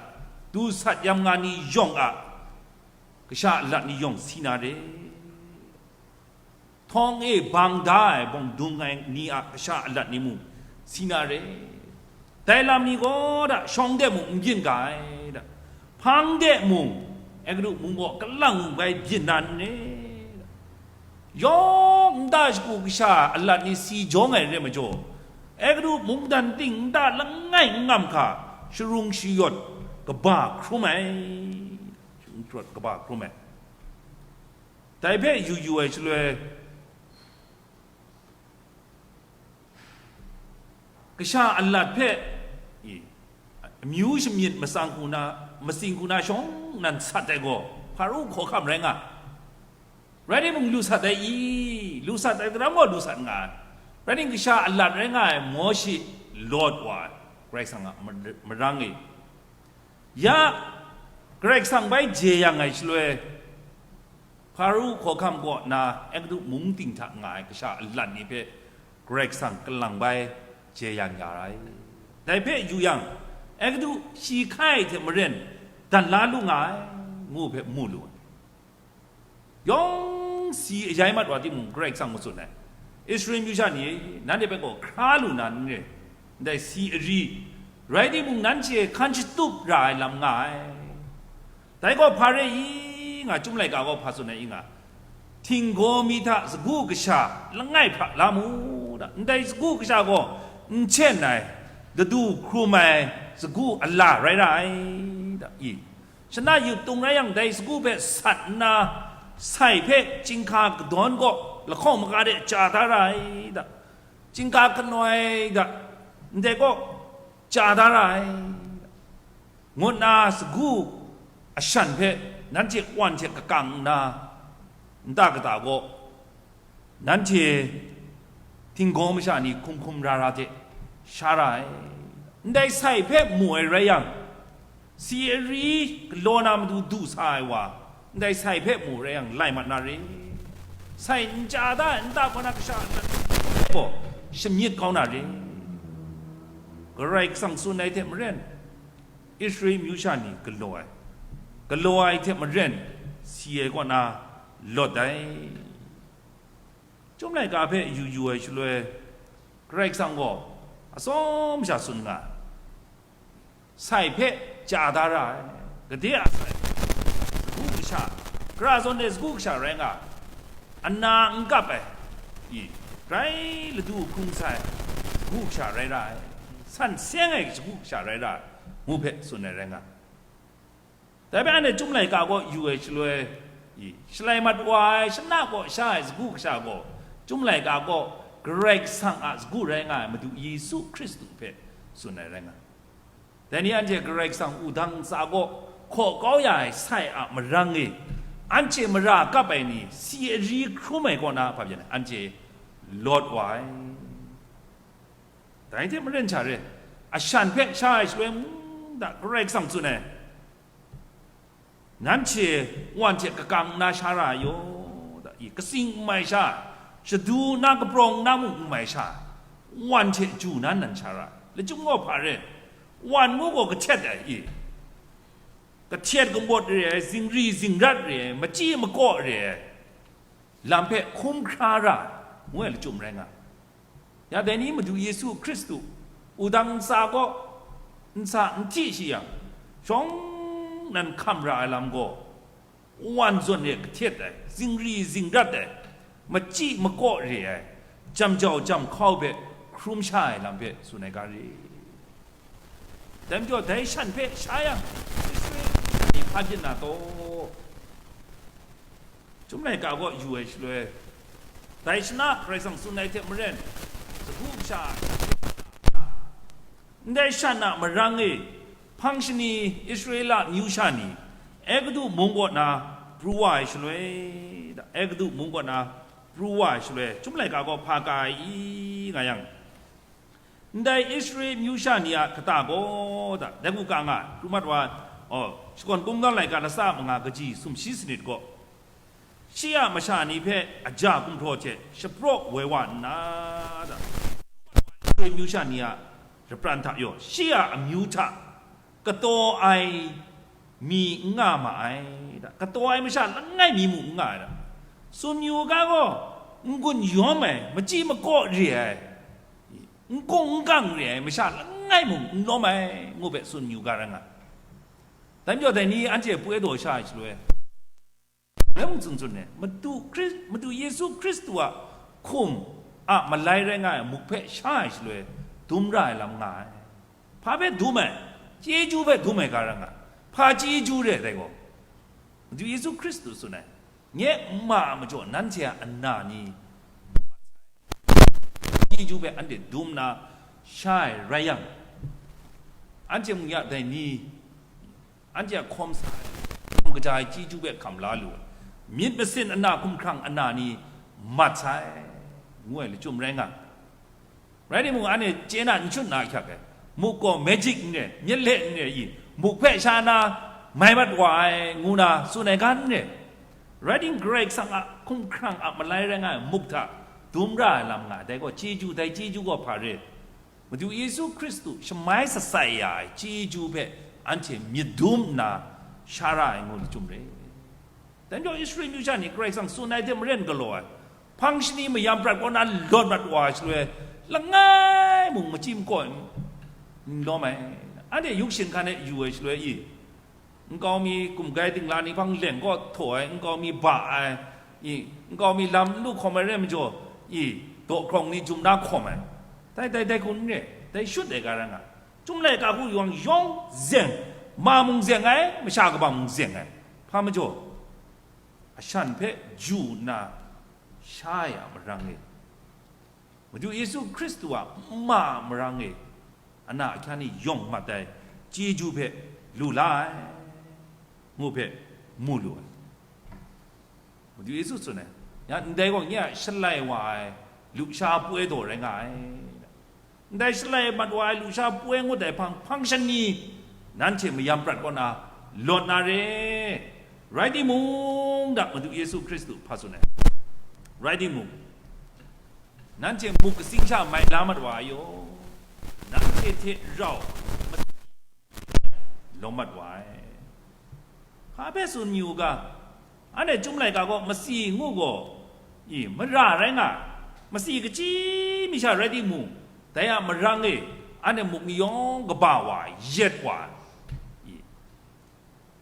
dusat yam nga ni yawng a kasha alat ni yawng si na re. Htawng e bang da ai bawng dung ai ni a kasha alat ni mung si na re. Dai lam ni gaw da shawng de mung n byin ga ai da, hpang de mung Egiptu mung gaw kalang mung bai byin na n re da. Yawng nta shagu kasha alat ni si jawng ai re majaw, Egiptu mungdan ting nta langai n ngam hka, sharung shayawt kaba hkrum ai, sharung shayawt kaba hkrum ai. Dai hpe yu yu ai shaloi, kasha alat hpe, i, amyu shamyit matsang hku na, matsing hku na shawng nan sat ai gaw, Hparu hkawhkam rai nga. Rai timung, lu sat ai i? Lu sat ai daram gaw lu sat nga ai. Rai timung, kasha alat rai nga ai Mawshe lawt wa ai, Karai Kasang a mar-, marang e. Ya, Karai Kasang bai jeyang ai shaloi, Hparu hkawhkam kaw na Egiptu mung ting hta nga ai kasha alat ni hpe Karai Kasang kalang bai jeyang ya ai. Dai hpe yu yang, Egiptu shi hkai hte maren dan la lu nga ai, ngu hpe mu lu ai. Yawng si ayai mat wa timung, Karai Kasang matsun ai, Israel myu sha ni, nanhte hpe gaw hkra lu na n re, ndai si ari, rai timung, nanhte hkan shatup ra ai lam nga ai. Dai gaw hpa re i nga, Chyum laika gaw hpa tsun ai i nga, htinggaw mi hta sagu kasha langai hpra la mu da. Ndai sagu kasha gaw n chen ai, ladu hkrum ai sagu ala rai ra ai, da, i. Shana yup tung rai yang, dai sagu hpe sat nna, sai hpe chyinghka kadawn kaw lahkawng maga de chya da ra ai, da, chyinghka kanoi, da, ndai kaw chya da ra ai, da, ngu nna sagu ashan hpe nanhte wan hte kakang nna, nta kata kaw, nanhte htinggaw masha ni hkum hkum ra ra hte sha ra ai. Ndai sai hpe mu ai rai yang, si ari galaw na matu du sa ai wa, ndai sai hpe mu rai yang, lai mat na re. Sai n chya da ai nta kaw na kasha gaw shamyit kau na re. Karai Kasang tsun ai hte maren, Israel amyu sha ni galaw ai, galaw ai hte maren, si ai kaw na lawt ai. Chyum laika hpe yu yu ai shaloi, Karai Kasang gaw atsawm sha tsun nga ai, sai hpe chya da ra ai, gade a sai, sagu kasha, gara zawn de sagu kasha rai nga ai, ana n kap ai, i, grai ladu hkrung sai, sagu kasha rai ra ai, san seng ai sagu kasha rai ra ai, ngu hpe tsun ai rai nga ai. Dai hpe anhte Chyum laika kaw yu ai shaloi, i, shalai mat wa ai shana kaw sha ai sagu kasha gaw, Chyum laika kaw Karai Kasang a sagu rai nga ai Madu Yesu Hkristu hpe tsun ai rai nga ai. Dai ni anhte Karai Kasang wudang ntsa kaw hkaw kau ya ai sai a marang e, anhte mara kap ai ni si ari hkrum ai kaw na hpa pyan ai, anhte lawt wa ai. Dai hte maren sha re, ashan hpe sha ai shaloi mung da Karai Kasang tsun ai, nanhte wan hte kakang nna sha ra ai yaw, da, i, katsing n mai sha, shadu na kaprawng na mung n mai sha, wan hte ju nan nan sha ra ai. Lachyum gaw hpa re, wan ngu gaw kahtet ai, i, kahtet kamawt re ai, zingri zingrat re ai, machyi makaw re ai, lam hpe hkum hkra ra ai, ngu ai lachyum rai nga ai. Ya dai ni Madu Yesu Hkristu wudang ntsa kaw ntsa n hti shi yang, shawng nan hkam ra ai lam gaw, wan zawn e kahtet ai, zingri zingrat ai, machyi makaw re ai, jam jau jam hkau hpe hkrum sha ai lam hpe tsun ai ga re. Dai majaw, dai shan hpe sha yang, Israela ni hpa byin na taw? Chyum laika kaw yu ai shaloi, dai shana Karai Kasang tsun ai hte maren, sagu kasha ndai shan a marang e, hpang shani Israela amyu sha ni, Egutu mung kaw na pru wa ai shaloi, Egutu mung kaw na pru wa ai shaloi, Chyum laika kaw hpa ka ai i nga yang, ndai Israel amyu sha ni a kata gaw, da, dai hku ka nga ai, pru mat wa ai, aw, Shakawn Kungdawn laika latsa manga kaji sumshi sanit gaw, shi a masha ni hpe aja gumhpraw hte shapraw woi wa nna, da, Israel amyu sha ni a rapran hta yaw, shi a amyu hta kataw ai mi n nga ma ai, da, kataw ai masha langai mi mung n nga ai, da, tsun yu ga gaw, n-gun yawm ai, machyi makaw re ai, n-, kung n-gang re ai masha langai mung n lawm ai, ngu hpe tsun yu ga rai nga ai. Dai majaw, dai ni anhte poi daw sha ai shaloi, rai mung tsun tsun ai, Madu Hkri-, Madu Yesu Hkristu a hkum a malai rai nga ai muk hpe sha ai shaloi, dum ra ai lam nga ai. Hpa hpe dum ai? Chyeju hpe dum ai ga rai nga ai. Hpa chyeju re ai dai gaw? Madu Yesu Hkristu tsun ai, nye n ma a majaw nanhte a ana ni chyeju hpe anhte dum nna sha ai rai yang, anhte mung ya dai ni, anhte a hkawm sa ai, hkam kaja ai chyeju hpe hkam la lu ai, myit masin ana hkumhkrang ana ni mat sai, ngu ai lachyum rai nga ai. Rai timung, anhte chye na n shut na ahkyak ai, muk gaw magic n re, myit le n re i, muk hpe sha na mai mat wa ai, ngu na tsun ai ga n re. Rai timung, Karai Kasang a hkumhkrang a malai rai nga ai muk hta dum ra ai lam nga ai, dai gaw chyeju, dai chyeju gaw hpa re? Madu Yesu Hkristu shamai shatsai ya ai chyeju hpe anhte myit dum nna sha ra ai ngu lachyum re. Dai majaw Israel myu sha ni Karai Kasang tsun ai hte maren galaw ai, hpang shani mayam prat kaw na lawt mat wa ai shaloi, langai mung machyi makaw n lawm ai. Anhte yuk shin hkan e yu ai shaloi i, nkau mi kumgai dingla ni hpang leng kaw htaw ai, nkau mi ba ai, i, nkau mi lam n lu hkawm ai rai majaw, i, daw hkrawng ni jum na hkawm ai. Dai, dai, dai kun n re, dai shut ai ga rai nga. Chyum laika hku yawng yawng zeng, ma mung zeng ai, masha kabang mung zeng ai. Hpa majaw, ashan hpe ju nna sha ai a marang e, Madu Yesu Hkristu a nma a marang e, ana ahkyan ni yawng mat ai chyeju hpe lu la ai, ngu hpe mu lu ai. Madu Yesu tsun ai, ya ndai gaw nye a shalai wa ai lusha poi daw rai nga ai. Ndai shalai mat wa ai lusha poi ngut ai hpang, hpang shani nanhte mayam prat kaw na lawt na re. Rai timung, da Madu Yesu Hkristu hpa tsun ai. Rai timung, nanhte muk katsing sha mai la mat wa ai yaw, nanhte hte rau lawm mat wa ai. Hpa hpe tsun yu u ga, anhte Chyum laika gaw masi ngu gaw, i, mara rai nga ai. Masi kachyi mi sha rai timung, dai a marang e, anhte muk ni yawng kaba wa ai, yet wa ai. I,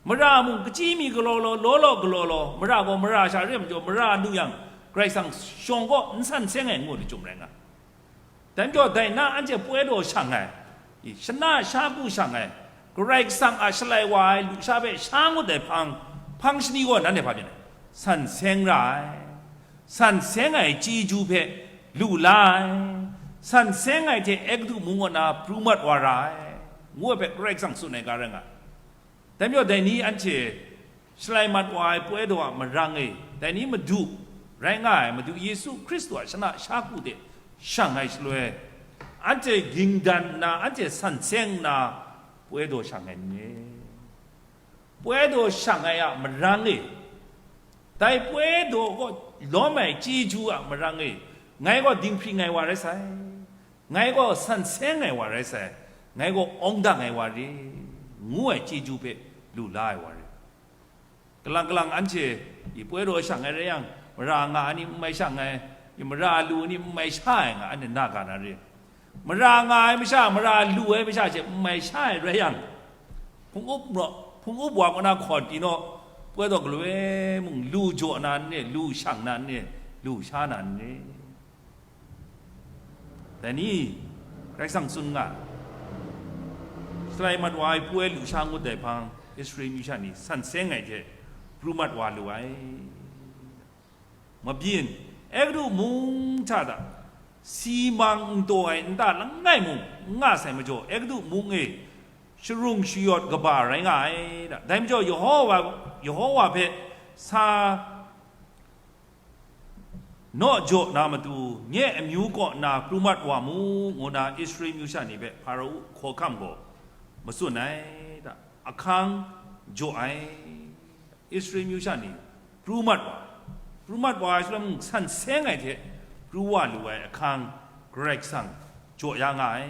mara mung kachyi mi galaw law, law law galaw law, mara gaw mara sha re ai majaw, mara lu yang, Karai Kasang shawng kaw n san seng ai ngu ai chyum rai nga ai. Dai majaw, dai na anhte poi daw shang ai, i, shana sha ku shang ai, Karai Kasang a shalai wa ai lusha hpe sha ngut ai hpang, hpang shani gaw nanhte hpa byin ai? San seng ra ai, san seng ai chyeju hpe lu la ai, san seng ai hte Egutu mung kaw na pru mat wa ra ai, ngu ai hpe Karai Kasang tsun ai ga rai nga ai. Dai majaw, dai ni anhte shalai mat wa ai poi daw a marang e, dai ni Madu rai nga ai Madu Yesu Hkristu a shana sha ku de shang ai shaloi, anhte ging dan nna, anhte san seng nna, poi daw shang ai n re? Poi daw shang ai a marang e, dai poi daw kaw lawm ai chyeju a marang e, ngai gaw dinghpring ai wa rai sai, ngai gaw san seng ai wa rai sai, ngai gaw awng dang ai wa re, ngu ai chyeju hpe lu la ai wa re. Kalang kalang anhte i poi daw shang ai rai yang, mara nga ai ni n mai shang ai, i mara lu ai ni n mai sha ai nga, anhte na ga na re. Mara nga ai masha, mara lu ai masha hte n mai sha ai rai yang, hpung up naw, hpung up wa kaw na hkawn pyi naw, poi daw galoi mung lu jaw na n re, lu shang na n re, lu sha na n re? Dai ni, Karai Kasang tsun nga, shalai mat wa ai poi lusha ngut ai hpang, Israel myu sha ni san seng ai hte pru mat wa lu ai. Mabyin, Egutu mung hta da, si mang n taw ai nta langai mung n nga sai majaw, Egutu mung e sharung shayawt kaba rai nga ai da. Dai majaw, Yehowa, Yehowa hpe sa naw jaw na matu, nye amyu kaw na pru mat wa mu, ngu na Israel myu sha ni hpe Hpara-u hkawhkam gaw matsun ai da. Ahkang jaw ai, Israel myu sha ni pru mat wa, pru mat wa ai shalom san seng ai hte pru wa lu ai ahkang Karai Kasang jaw ya nga ai.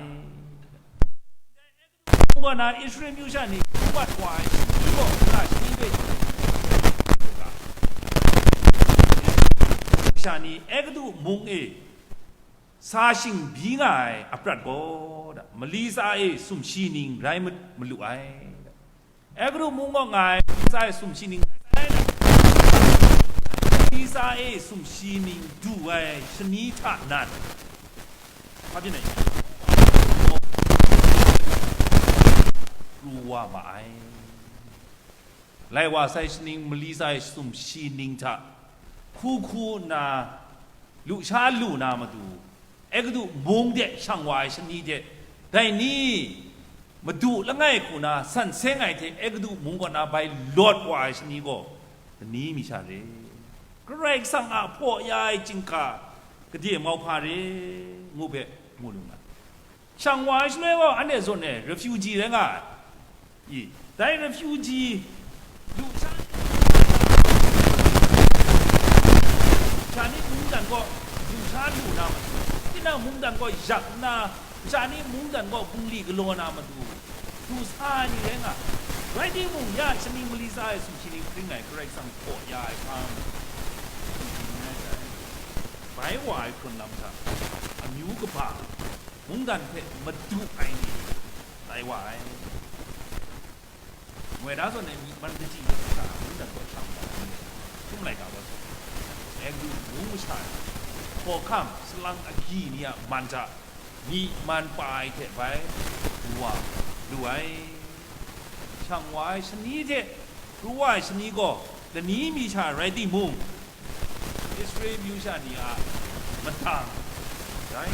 Kaw na Israel myu sha ni pru mat wa ai shalom gaw, na shi hpe sha ni Egutu mung e sa shing byi nga ai aprat gaw, da, mali tsa e sumshi ning rai ma-, malu ai. Egutu mung kaw nga ai mali tsa e sumshi ning rai sai, da, mali tsa e sumshi ning du ai shani hta nan, hpa byin ai, pru wa ma ai. Lai wa sai shaning mali tsa e sumshi ning hta hku hku nna lusha lu na matu, Egutu mung de shang wa ai shani de, dai ni madu langai hku na san seng ai hte Egutu mung kaw na bai lawt wa ai shani gaw, dani mi sha re? Karai Kasang a hpaw ya ai chyinghka gade mauhpa re, ngu hpe mu lu nga. Shang wa ai shaloi gaw, anhte zawn e refugee rai nga ai. I, dai refugee, lusha, sha ni mungdan gaw, lusha lu na matu, tinang mungdan gaw yak nna, sha ni mungdan gaw bungli galaw na matu, du sa ai ni rai nga ai. Rai timung, ya shani mali tsa ai sumshi ni hpring ai Karai Kasang hpaw ya ai hpang, bai wa ai hkrun lam hta, amyu kaba, mungdan hpe madu ai ni tai wa ai. Moi da zawn e myi man kaji de sa mungdan kaw shang wa ai ni, hkum laika wa sa, Egutu mung masha e, hkawhkam, salang agyi ni a man hta, myi man pa ai hte bai wa lu ai. Shang wa ai shani hte pru wa ai shani gaw lani mi sha rai timung, Israel myu sha ni a madang rai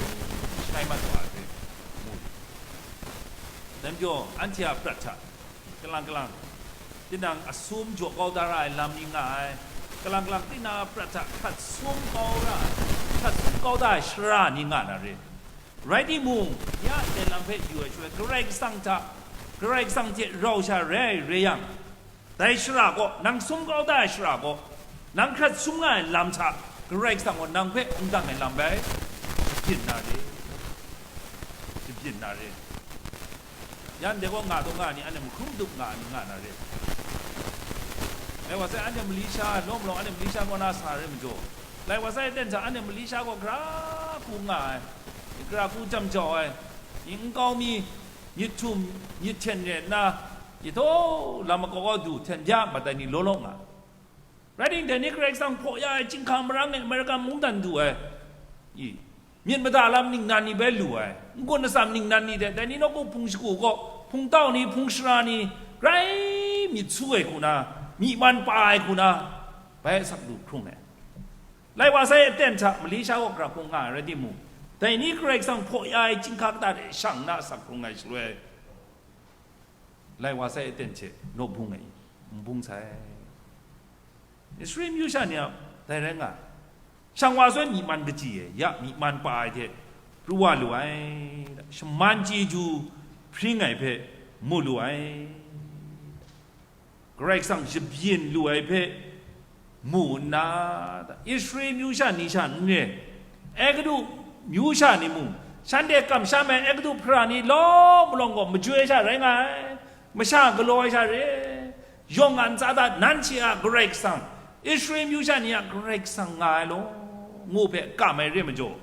shai mat wa ai hpe mu. Dai majaw, anhte a prat hta kalang kalang, tinang asum jaw kau da ra ai lam ni nga ai, kalang kalang tinang a prat hta hkrat sum kau ra ai, hkrat sum kau da ai shara ni nga na re. Rai timung, ya ndai lam hpe yu ai shaloi, Karai Kasang hta, Karai Kasang hte rau sha rai ai rai yang, dai shara gaw, nang sum kau da ai shara gaw, nang hkrat sum nga ai lam hta, Karai Kasang gaw nang hpe hkungdang ai lam bai, shabyin na re, shabyin na re. Yan de gaw nga taw nga ni, anhte mahkrum dup nga ni nga na re. Lai wa sai, anhte mali sha, lawm lawng anhte mali sha kaw na sa re majaw, lai wa sai aten hta anhte mali sha gaw gara hku nga ai, gara hku jam jau ai, nkau mi, myit htum, myit hten re nna, yahtaw lam makau kau du hten bya mat ai ni law law nga. Rai timung, dai ni Karai Kasang hpaw ya ai chyinghka marang e Amerika mungdan du ai, i, myit mada lam ningnan ni bai lu ai, n-gun atsam ningnan ni hte, dai ni nawku hpung shagu gaw, hpung tau ni, hpung shara ni, grai myit su ai hku na, myi man pa ai hku na, bai asak lu hkrung ai. Lai wa sai aten hta mali sha gaw gara hku nga ai rai timung, dai ni Karai Kasang hpaw ya ai chyinghka kata de shang nna asak hkrung ai shaloi, lai wa sai aten hte naw bung ai, n bung sai. Israel myu sha ni a dai rai nga ai. Shang wa sai myi man kaji e, ya myi man pa ai hte pru wa lu ai, shaman chyeju hpring ai hpe mu lu ai. Karai Kasang shabyin lu ai hpe mu nna, Israel myu sha ni sha n re, Egutu myu sha ni mung, shanhte kamsham ai Egutu hpara ni lawm malawng gaw majoi sha rai nga ai, masha galaw ai sha re, yawng a ntsa hta nanhte a Karai Kasang, Israel myu sha ni a Karai Kasang nga ai law, ngu hpe kam ai re majaw,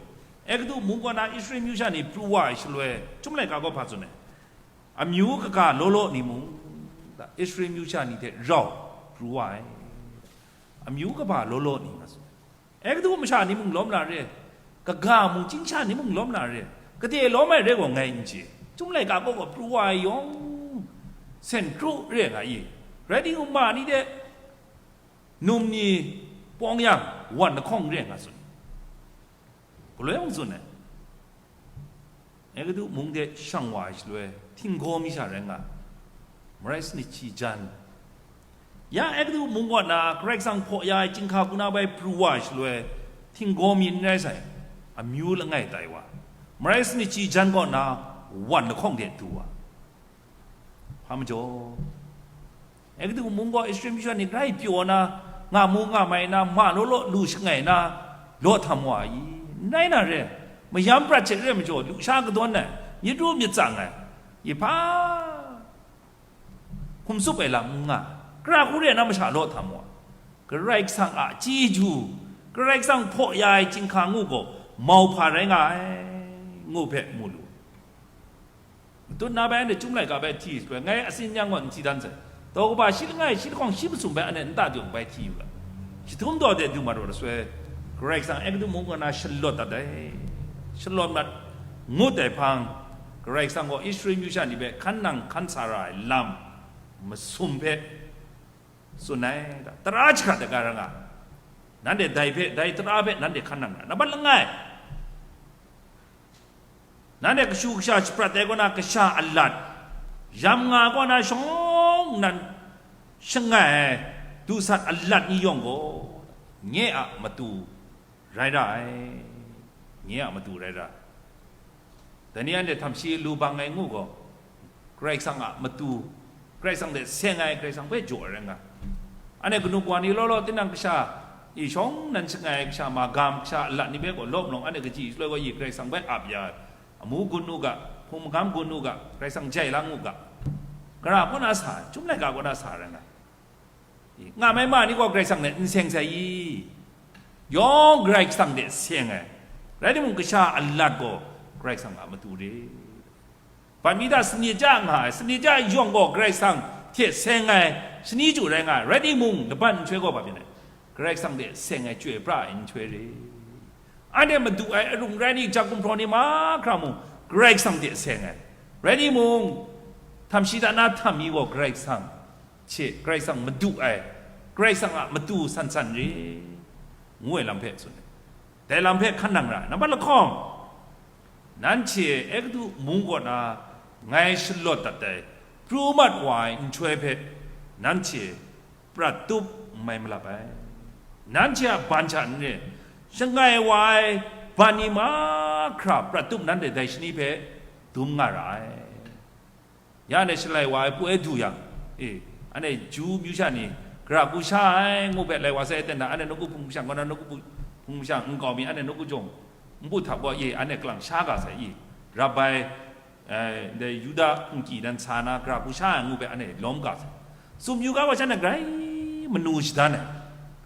Egutu mung kaw na Israel myu sha ni pru wa ai shaloi, Chyum laika gaw hpa tsun ai? Amyu kaga law law ni mung, Israel myu sha ni hte rau pru wa ai. Amyu kaba law law ni nga tsun ai. Egutu masha ni mung lawm na re, kaga mung chying sha ni mung lawm na re, gade lawm ai re gaw ngai n chye. Chyum laika kaw gaw pru wa ai yawng, sen kru re nga i. Rai timung, ma ni de num ni pawng yang, wan lahkawng re nga tsun. Galoi mung tsun ai. Egutu mung de shang wa ai shaloi, htinggaw mi sha rai nga ai. Marai sanit shi jan. Ya Egutu mung kaw na Karai Kasang hpaw ya ai chyinghka hku na bai pru wa ai shaloi, htinggaw mi n rai sai, amyu langai tai wa. Marai sanit shi jan kaw na wan lahkawng de du wa. Hpa majaw, Egutu mung gaw Israel myu sha ni grai pyaw na, nga mu nga mai na, ma law law lu shangai na, law htam wa i? N rai na re, mayam prat hte re majaw, lusha kadawn ai, myit ru myit tsang ai, i hpa hkum tsup ai lam n nga, gara hku re na masha law htam wa, Karai Kasang a chyeju, Karai Kasang hpaw ya ai chyinghka ngu gaw, mau hpa rai nga ai, ngu hpe mu lu. Matut na bai anhte Chyum laika bai hti shaloi, ngai asin yang gaw n hti dan sai. Daw kaba shi langai, shi lahkawng, shi masum bai anhte nta jawng bai hti yu ga. Shi htum daw de du mat rawt shaloi, Karai Kasang Egutu mung kaw na shalawt dat ai. Shalawt mat ngut ai hpang, Karai Kasang gaw Israel myu sha ni hpe hkan nang hkan sa ra ai lam masum hpe tsun ai, tara jahkrat ai ga ra nga. Nanhte dai hpe, dai tara hpe nanhte hkan nang ra, nambat langai. Nanhte kashu kasha shaprat ai kaw na kasha alat, yam nga kaw na shawng nnan shangai ai dusat alat ni yawng gaw, nye a matu rai ra ai, nye a matu rai ra ai. Dai ni anhte htam shi lu bang ai ngu gaw, Karai Kasang a matu, Karai Kasang hte seng ai, Karai Kasang hpe jaw ai rai nga. Anhte kanu kawa ni law law, tinang kasha, i shawng nnan shangai ai kasha, magam kasha, alat ni hpe gaw lawm lawng, anhte kaji shaloi gaw, i Karai Kasang hpe ap ya ai, amu gun u ga, hpung magam gun u ga, Karai Kasang jai lang u ga, gara kaw na sa ai, Chyum laika kaw na sa ai rai nga. I, nga mai ma ni gaw Karai Kasang hte n seng sai i? Yawng Karai Kasang hte seng ai, rai timung, kasha alat gaw Karai Kasang a matu re. Ban mi hta sanit ja nga ai, sanit ja yawng gaw Karai Kasang hte seng ai shani chyu rai nga ai, rai timung, laban nhtoi gaw hpa byin ai? Karai Kasang hte seng ai chyoi pra ai nhtoi re. Anhte madu ai arung rai ni, ja gumhpraw ni mahkra mung, Karai Kasang hte seng ai. Rai timung, htam shi hta na htam mi gaw Karai Kasang hte, Karai Kasang madu ai, Karai Kasang a matu san san re, ngu ai lam hpe tsun ai. Dai lam hpe hkan nang ra ai. Nambat lahkawng, nanhte Egutu mung kaw na ngai shalawt dat ai, pru mat wa ai nhtoi hpe nanhte prat tup n mai malap ai. Nanhte a ban hta n re, shangai wa ai ban ni mahkra prat tup nanhte dai shani hpe dum nga ra ai. Ya anhte shalai wa ai pue du yang, e, anhte Ju myu sha ni, gara hku sha ai ngu hpe lai wa sai, ten na, anhte nawku hpung shang, kaw na nawku hpung shang nkau mi, anhte nawku jawng npu htap gaw, e, anhte kalang sha ga sai, e, Rabbai, eh, ndai Yuda hpungki dan sa na, gara hku sha ai ngu hpe anhte lawm ga sai. Sumyu ga gaw shanhte grai manu shadan ai,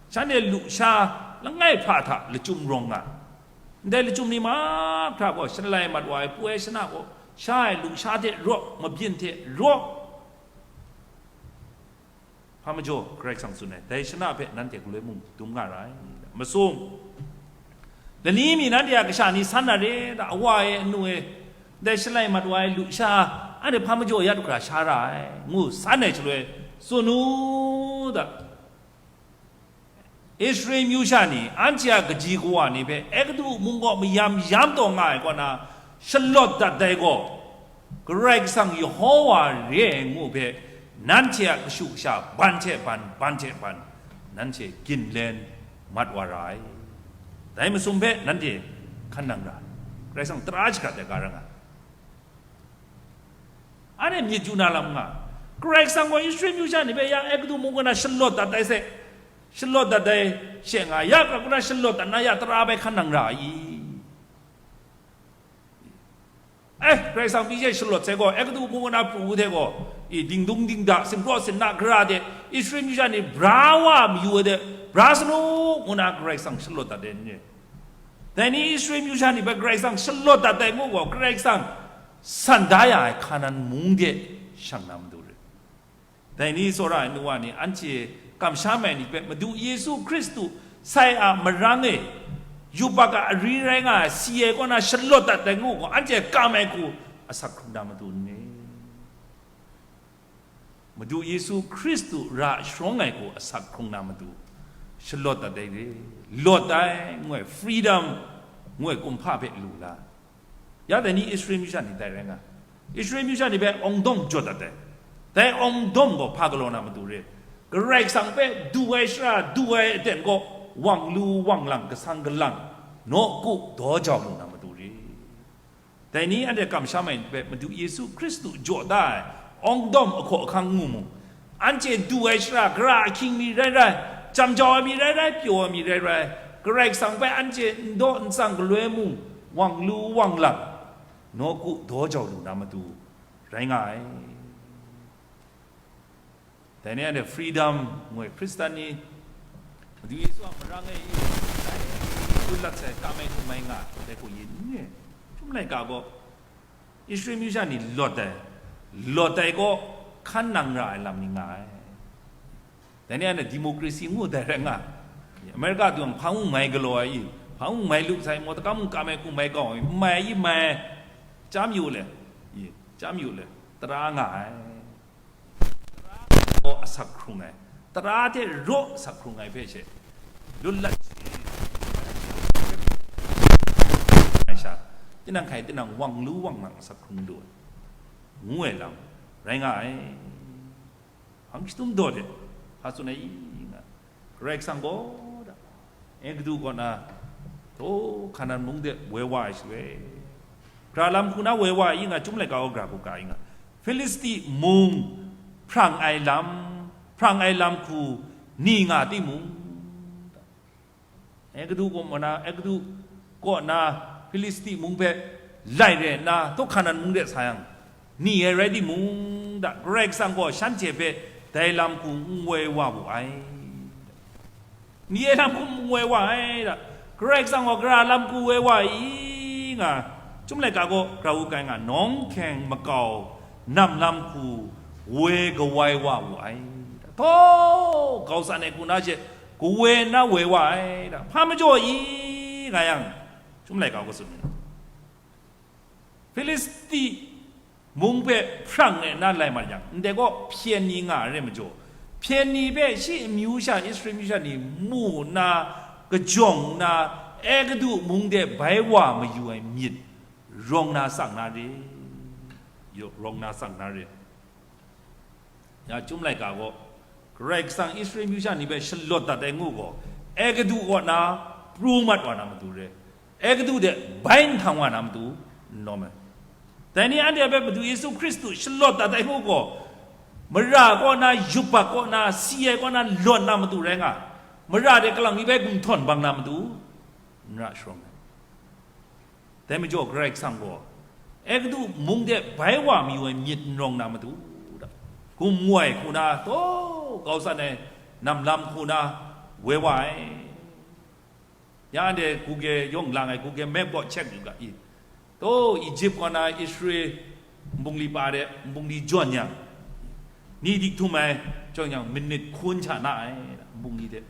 shanhte lusha langai hpra hta lachyum rawng nga ai. Ndai lachyum ni mahkra gaw shalai mat wa ai pue shana gaw sha ai lusha hte raw, mabyin hte raw, hpa majaw Karai Kasang tsun ai, dai shana hpe nanhte galoi mung dum nga ra ai. Masum, lani mi nanhte a kasha ni san na re, da, awa e, anu e, dai shalai mat wa ai lusha, anhte hpa majaw ya du hkra sha ra ai, ngu san ai shaloi, tsun u, da. Israel myu sha ni, anhte a kaji kawa ni hpe Egutu mung kaw mayam yam taw nga ai kaw na, shalawt dat dai gaw, Karai Kasang Yehowa re ai ngu hpe, nanhte a kashu kasha ban hte ban, ban hte ban, nanhte ginlen mat wa ra ai. Dai masum hpe nanhte hkan nang ra ai. Karai Kasang tara shagrat ai ga ra nga ai. Anhte myit yu na lam nga. Karai Kasang gaw Israel myu sha ni hpe ya Egutu mung kaw na shalawt dat ai se, shalawt dat ai she nga, ya hkra kaw na shalawt dat na ya tara bai hkan nang ra ai. Eh, Karai Kasang pyi she shalawt sai gaw, Egutu mung kaw na pru hte gaw, i, dingdung dingda, sinpraw sinna gara de, Israel myu sha ni bra wa mayu ai de, bra sanu ngu na Karai Kasang shalawt dat ai ni. Dai ni Israel myu sha ni hpe Karai Kasang shalawt dat ai ngu gaw, Karai Kasang san da ya ai Hkanan mung de shang na matu re. Dai ni tsawra ai nu wa ni, anhte kamsham ai ni hpe Madu Yesu Hkristu sai a marang e, yubak a ari rai nga ai si ai kaw na shalawt dat ai ngu gaw, anhte kam ai hku asak hkrung na matu n ni? Madu Yesu Hkristu ra sharawng ai hku asak hkrung na matu, shalawt dat ai re, lawt ai ngu ai freedom ngu ai kumhpa hpe lu la. Ya dai ni Israel myu sha ni dai rai nga. Israel myu sha ni hpe awng dawm jaw dat ai. Dai awng dawm gaw hpa galaw na matu re? Karai Kasang hpe du ai shara, du ai aten gaw wang lu wang lang, kasang kalang, nawku daw jau lu na matu re? Dai ni anhte kamsham ai ni hpe Madu Yesu Hkristu jaw da ai awng dawm ahkaw ahkang ngu mu. Anhte du ai shara, gara ahkying mi rai rai, jam jau ai mi rai rai, pyaw ai mi rai rai, Karai Kasang hpe anhte n daw n tsang galoi mung, wang lu wang lang, nawku daw jau lu na matu rai nga ai. Dai ni anhte freedom ngu ai Hkristan ni, Madu Yesu a marang e i, dai, lu lat sai, kam ai hku mai nga, dai hku yin n re? Chyum laika gaw, Israel myu sha ni lawt ai, lawt ai gaw hkan nang ra ai lam ni nga ai. Dai ni anhte democracy ngu dai rai nga. America dung hpang mung mai galaw ai i, hpang mung mai lu sai, mawtakam mung kam ai hku mai kau ai, mai i mai, chyam yu le, i, chyam yu le, tara nga ai. Tara gaw asak hkrung ai, tara hte raw asak hkrung ai hpe she, lun lat shi ai sha, tinang hkai tinang wang lu wang lang asak hkrung lu ai, ngu ai lam rai nga ai. Hpang jahtum daw de, hpa tsun ai i nga, Karai Kasang gaw da, Egutu kaw na, htaw Hkanan mung de woi wa ai shaloi, gara lam hku na woi wa ai i nga, Chyum laika gaw gara hku ka i nga, Hpilisti mung hprang ai lam, hprang ai lam hku ni nga timung, Egutu kaw na, Egutu kaw na Hpilisti mung hpe lai re nna, htaw Hkanan mung de sa yang, ni ai rai timung, da, Karai Kasang gaw shanhte hpe dai lam hku n woi wa wu ai. Ni ai lam hku n woi wa ai, da, Karai Kasang gaw gara lam hku woi wa i nga, Chyum laika gaw gara hku kai nga, nawng hkyeng makau nam lam hku woi kawai wa wu ai, da, htaw, gau san ai hku na she, kawe nna woi wa ai, da, hpa majaw i nga yang, Chyum laika gaw tsun ai. Filisti mung hpe hprang e na lai mat yang, ndai gaw hpyen ni nga ai rai majaw, hpyen ni hpe shi amyu sha, Israel amyu sha ni mu nna, kajawng nna, Egutu mung de bai wa mayu ai myit rawng na tsang na re, rawng na tsang na re. Ya, Chyum laika gaw, Karai Kasang Israel amyu sha ni hpe shalawt dat ai ngu gaw, Egutu kaw na pru mat wa na matu re, Egutu de bai nhtang wa na matu n lawm ai. Dai ni anhte hpe Madu Yesu Hkristu shalawt dat ai ngu gaw, mara kaw na, yubak kaw na, si ai kaw na lawt na matu rai nga, mara de kalang mi bai gumhtawn bang na matu n ra sharawng ai. Dai majaw Karai Kasang gaw, Egutu mung de bai wa mayu ai myit n rawng na matu, gum ngwai hku na, taw, kau san ai nam lam hku na, woi wa ai. Ya anhte Google yawng lang ai, Google Map gaw check yu ga i. Taw, Egypt kaw na Israel nbungli pa de, nbungli jawn yang, ni dik htum ai, jawng yang, minit hkun sha na ai, nbungli de.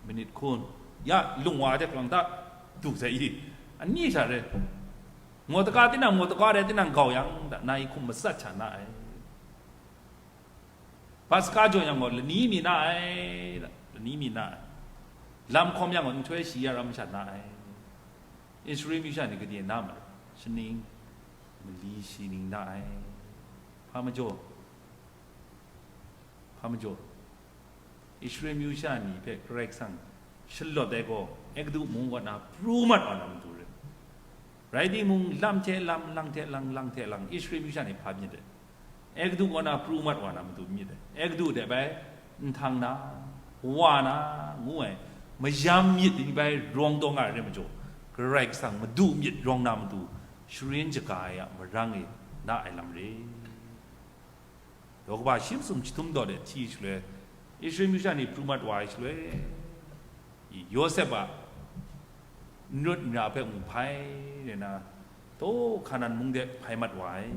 Minit hkun, ya lung wa de kalang ta du sai i, ani sha re, motaka tinang, motaka de tinang gau yang, da, na i hkum matsat sha na ai. Paska jaw yang gaw, lani mi na ai, da, lani mi na ai. Lam hkawm yang gaw, nhtoi shi ya ram sha na ai. Israel amyu sha ni gade na ma, shaning, mali shi ning na ai. Hpa majaw, hpa majaw, Israel amyu sha ni hpe Karai Kasang shalawt ai gaw, Egutu mung kaw na pru mat wa na matu re. Rai timung, lam hte lam, lang hte lang, lang hte lang, Israel amyu sha ni hpa myit ai. Egutu kaw na pru mat wa na matu myit ai. Egutu de bai nhtang na, wa na, ngu ai, mayam myit ni bai rawng taw nga ai rai majaw, Karai Kasang madu myit rawng na matu, sharin shaga ai a marang e na ai lam re. Daw kaba shi masum jahtum daw de hti shaloi, Israel amyu sha ni pru mat wa ai shaloi, i Yawsep a n rawt n ra hpe mu hpai re na, taw Hkanan mung de hpai mat wa ai.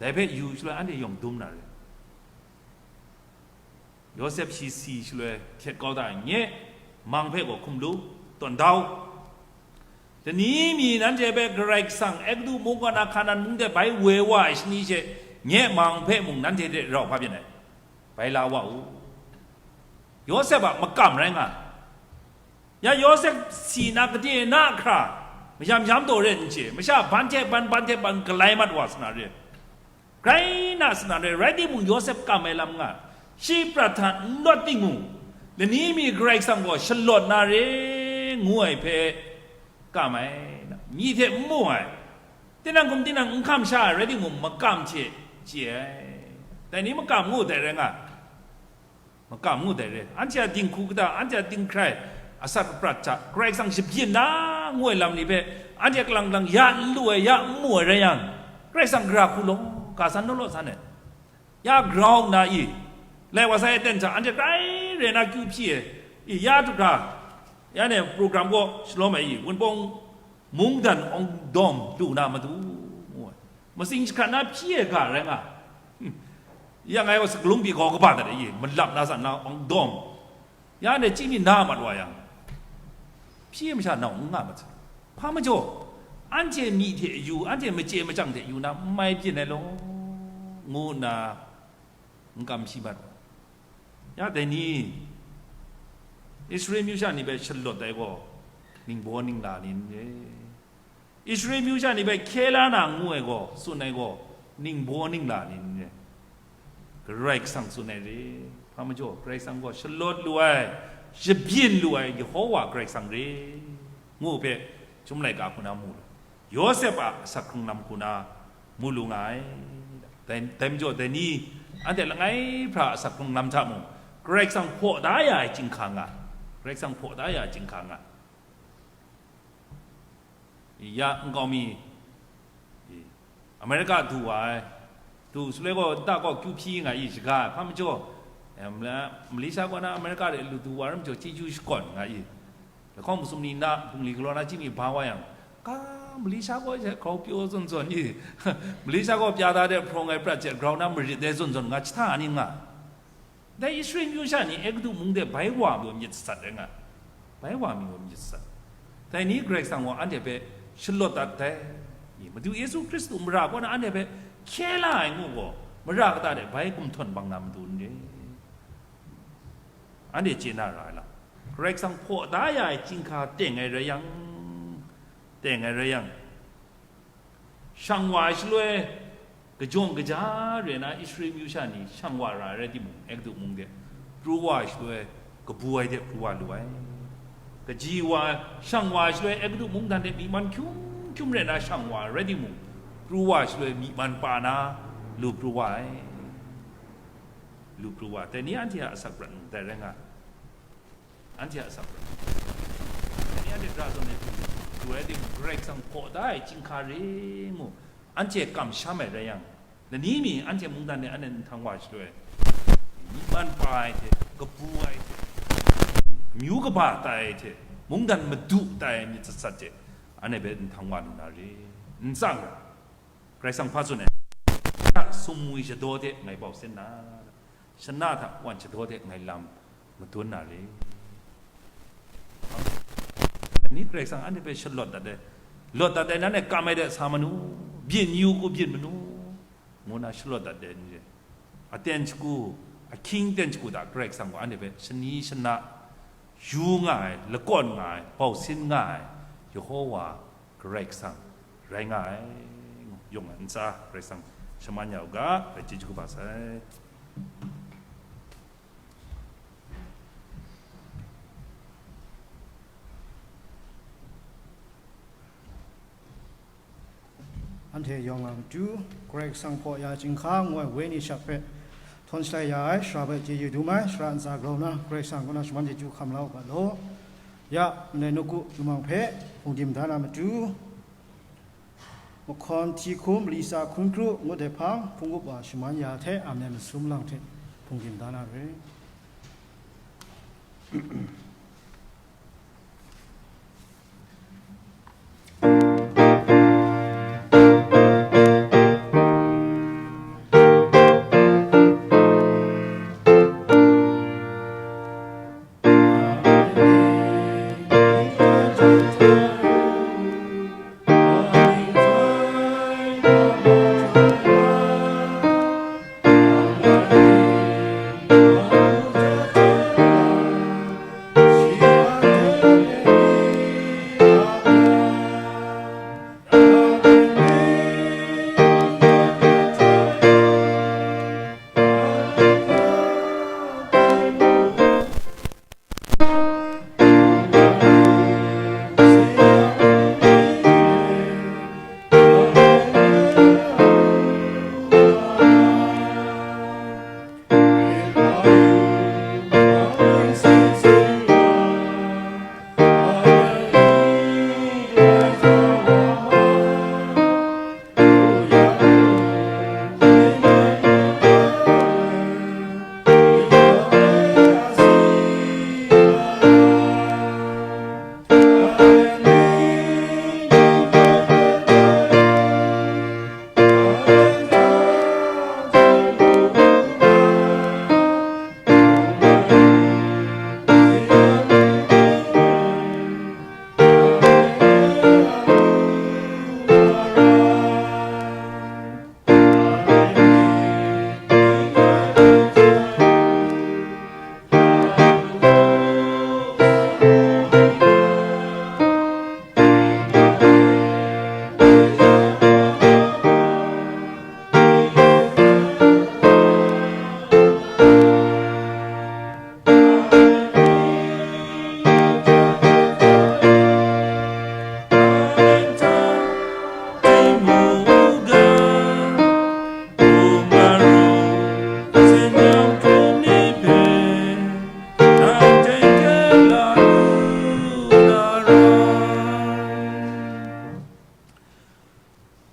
Dai hpe yu shaloi, anhte yawng dum na re. Yawsep shi si shaloi hkyet kau da ai, nye, mang hpe gaw hkum lu, tawn dau. Lani mi nanhte hpe Karai Kasang Egutu mung kaw na Hkanan mung de bai woi wa ai shani she, nye mang hpe mung nanhte hte rau hpa byin ai, bai la wa u. Yawsep a makam rai nga. Ya Yawsep si na gade na hkra, mayam yam taw re n chye, masha ban hte ban, ban hte ban galai mat wa sa na re. Grai na sa na re, rai timung, Yawsep kam ai lam nga, shi prat hta n lawt timung, lani mi Karai Kasang gaw shalawt na re, ngu ai hpe kam ai, myi hte n mu ai, tinang hkum tinang n hkam sha ai rai timung, makam hte chye ai. Dai ni makam ngu dai rai nga, makam ngu dai re, anhte a dinghku kata, anhte a dinghkrai, asak aprat hta Karai Kasang shabyin na ngu ai lam ni hpe, anhte kalang kalang ya n lu ai, ya n mu ai rai yang, Karai Kasang gara hku law, ga san naw law san ai. Ya grau nna i, lai wa sai aten hta anhte grai re na kyu hpyi ai, i, ya du hkra, ya ne program gaw shalawm ai i, Wunpawng mungdan awng dawm lu na matu, ngu ai. Matsing jahkrat na hpyi ai ga rai nga. Hmm. Ya ngai gaw sakalung pyi gaw kaba dat ai, malap na san na awng dawm. Ya ne chyi mi na mat wa yang, hpyi masha nau n nga mat sai. Hpa majaw, anhte myi hte yu, anhte machye machyang hte yu na n mai byin ai law, ngu nna n kam hpyi mat wa. Ya dai ni, Israel amyu sha ni hpe shalawt ai gaw, ningbaw ningla ni n re. Israel amyu sha ni hpe hkye la na ngu ai gaw, tsun ai gaw, ningbaw ningla ni n re. Karai Kasang tsun ai re. Hpa majaw, Karai Kasang gaw shalawt lu ai, shabyin lu ai Yehowa Karai Kasang re, ngu hpe, Chyum laika hku na mu lu, Yawsep a asak hkrung lam hku na mu lu nga ai. Dai, dai majaw, dai ni, anhte langai hpra asak hkrung lam hta mung, Karai Kasang hpaw da ya ai chyinghka nga, Karai Kasang hpaw da ya ai chyinghka nga. Ya nkau mi, America du wa ai, du shaloi gaw, nta gaw kyu hpyi nga i shaga ai, hpa majaw, em, Malaysia kaw na America de lu du wa ai majaw, chyeju shakawn nga i, lahkawng masum ni na bungli galaw na chyi mi ba wa yang, ka Malaysia kaw she grau pyaw zawn zawn i, Malaysia gaw pya da de hprawng ai prat hte grau na marit ai zawn zawn nga jahta ni nga. Dai Israel amyu sha ni Egutu mung de bai wa mi wa myit sat rai nga, bai wa mi wa myit sat. Dai ni Karai Kasang gaw anhte hpe shalawt dat dai. Madu Yesu Hkristu mara kaw na anhte hpe hkye la ai ngu gaw, mara kata de bai gumhtawn bang na matu n re. Anhte chye na ra ai lam, Karai Kasang hpaw da ya ai chyinghka teng ai rai yang, teng ai rai yang, shang wa ai shaloi, kajawng kaja re na Israel amyu sha ni shang wa ra ai rai timung, Egutu mung de pru wa ai shaloi, kabu ai de pru wa lu ai. Kaji wa, shang wa ai shaloi, Egutu mungdan de myi man hkyum hkyum re na shang wa ai rai timung, pru wa ai shaloi, myi man pa na lu pru wa ai. Lu pru wa ai. Dai ni anhte a asak prat mung dai rai nga ai. Anhte a asak rai. Dai ni anhte dara zawn e du ai timung, Karai Kasang hpaw da ai chyinghka re ngu, anhte kamsham ai rai yang, lani mi anhte mungdan de anhte nhtang wa shaloi, myi man pa ai hte, kabu ai hte, amyu kaba tai ai hte, mungdan madu tai ai myit sat sat hte, anhte hpe nhtang wa lu na re. N tsang, Karai Kasang hpa tsun ai, sumwi shadaw de ngai bau sin na, shana hta wan shadaw de ngai lam madun na re. Ni Karai Kasang anhte hpe shalawt dat ai, lawt dat ai, nan e kam ai de sa manu, byin yu ku byin manu, ngu na shalawt dat ai ni re. Aten shagu, ahkying ten shagu hta Karai Kasang gaw anhte hpe shani shana yu nga ai, lakawn nga ai, bau sin nga ai, Yehowa Karai Kasang rai nga ai, ngu yawng ai ntsa Karai Kasang shaman ya u ga, rai chyeju kaba sai. Anhte yawng a matu, Karai Kasang hpaw ya chyinghka ngu ai wenyi shak hpe htawn shalai ya ai, Sara hpe chyeju dum ai, Sara ntsa grau nna, Karai Kasang kaw na shaman chyeju hkam la u ga law. Ya, ndai nawku yumang hpe hpungdim da na matu, mahkawn hti hkum, mali tsa hkun kru ngut ai hpang, hpung up wa shaman ya hte, amen masum lang hte hpungdim da na re.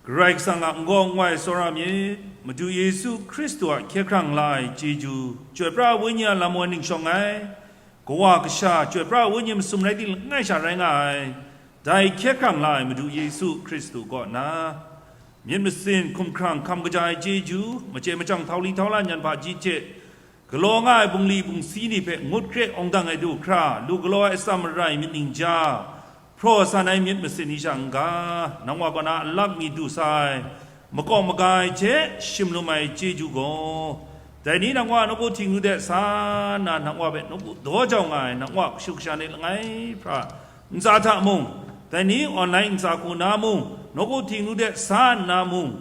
Karai Kasang a n-gaw n-goi tsawra myit. Madu Yesu Hkristu a hkye hkrang la ai chyeju, chyoi pra ai Wenyi a lam wan ningshawng ai, Kawa Kasha, chyoi pra ai Wenyi masum rai ting langai sha rai nga ai, dai hkye hkrang la ai Madu Yesu Hkristu kaw na, myit masin, hkumhkrang, hkam kaja ai chyeju, machye machyang, htau li htau la nyan hpaji hte, galaw nga ai bungli bungsi ni hpe ngut hkre awng dang ai du hkra, lu galaw ai atsam marai myit ningja, hpraw san ai myit masin ni sha n-ga, nang wa kaw na alak mi du sa ai, makawng maga ai hte shim lum ai chyeju gaw, dai ni nang wa nawku htingnu de sa nna nang wa hpe nawku daw jau nga ai, nang wa kashu kasha ni langai hpra ntsa hta mung, dai ni online ntsa hku na mung, nawku htingnu de sa nna mung,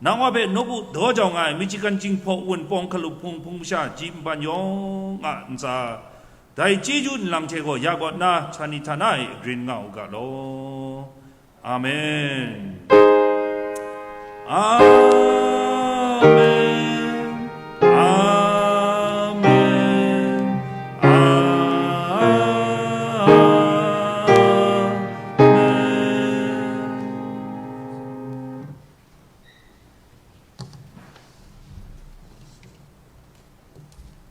nang wa hpe nawku daw jau nga ai, Michigan Jinghpaw Wunpawng Hkalup Hpung hpung masha ji npan yawng a ntsa, dai chyeju nlang hte gaw ya kaw nna, htani htana e grin nga u ga law. Amen. Amen.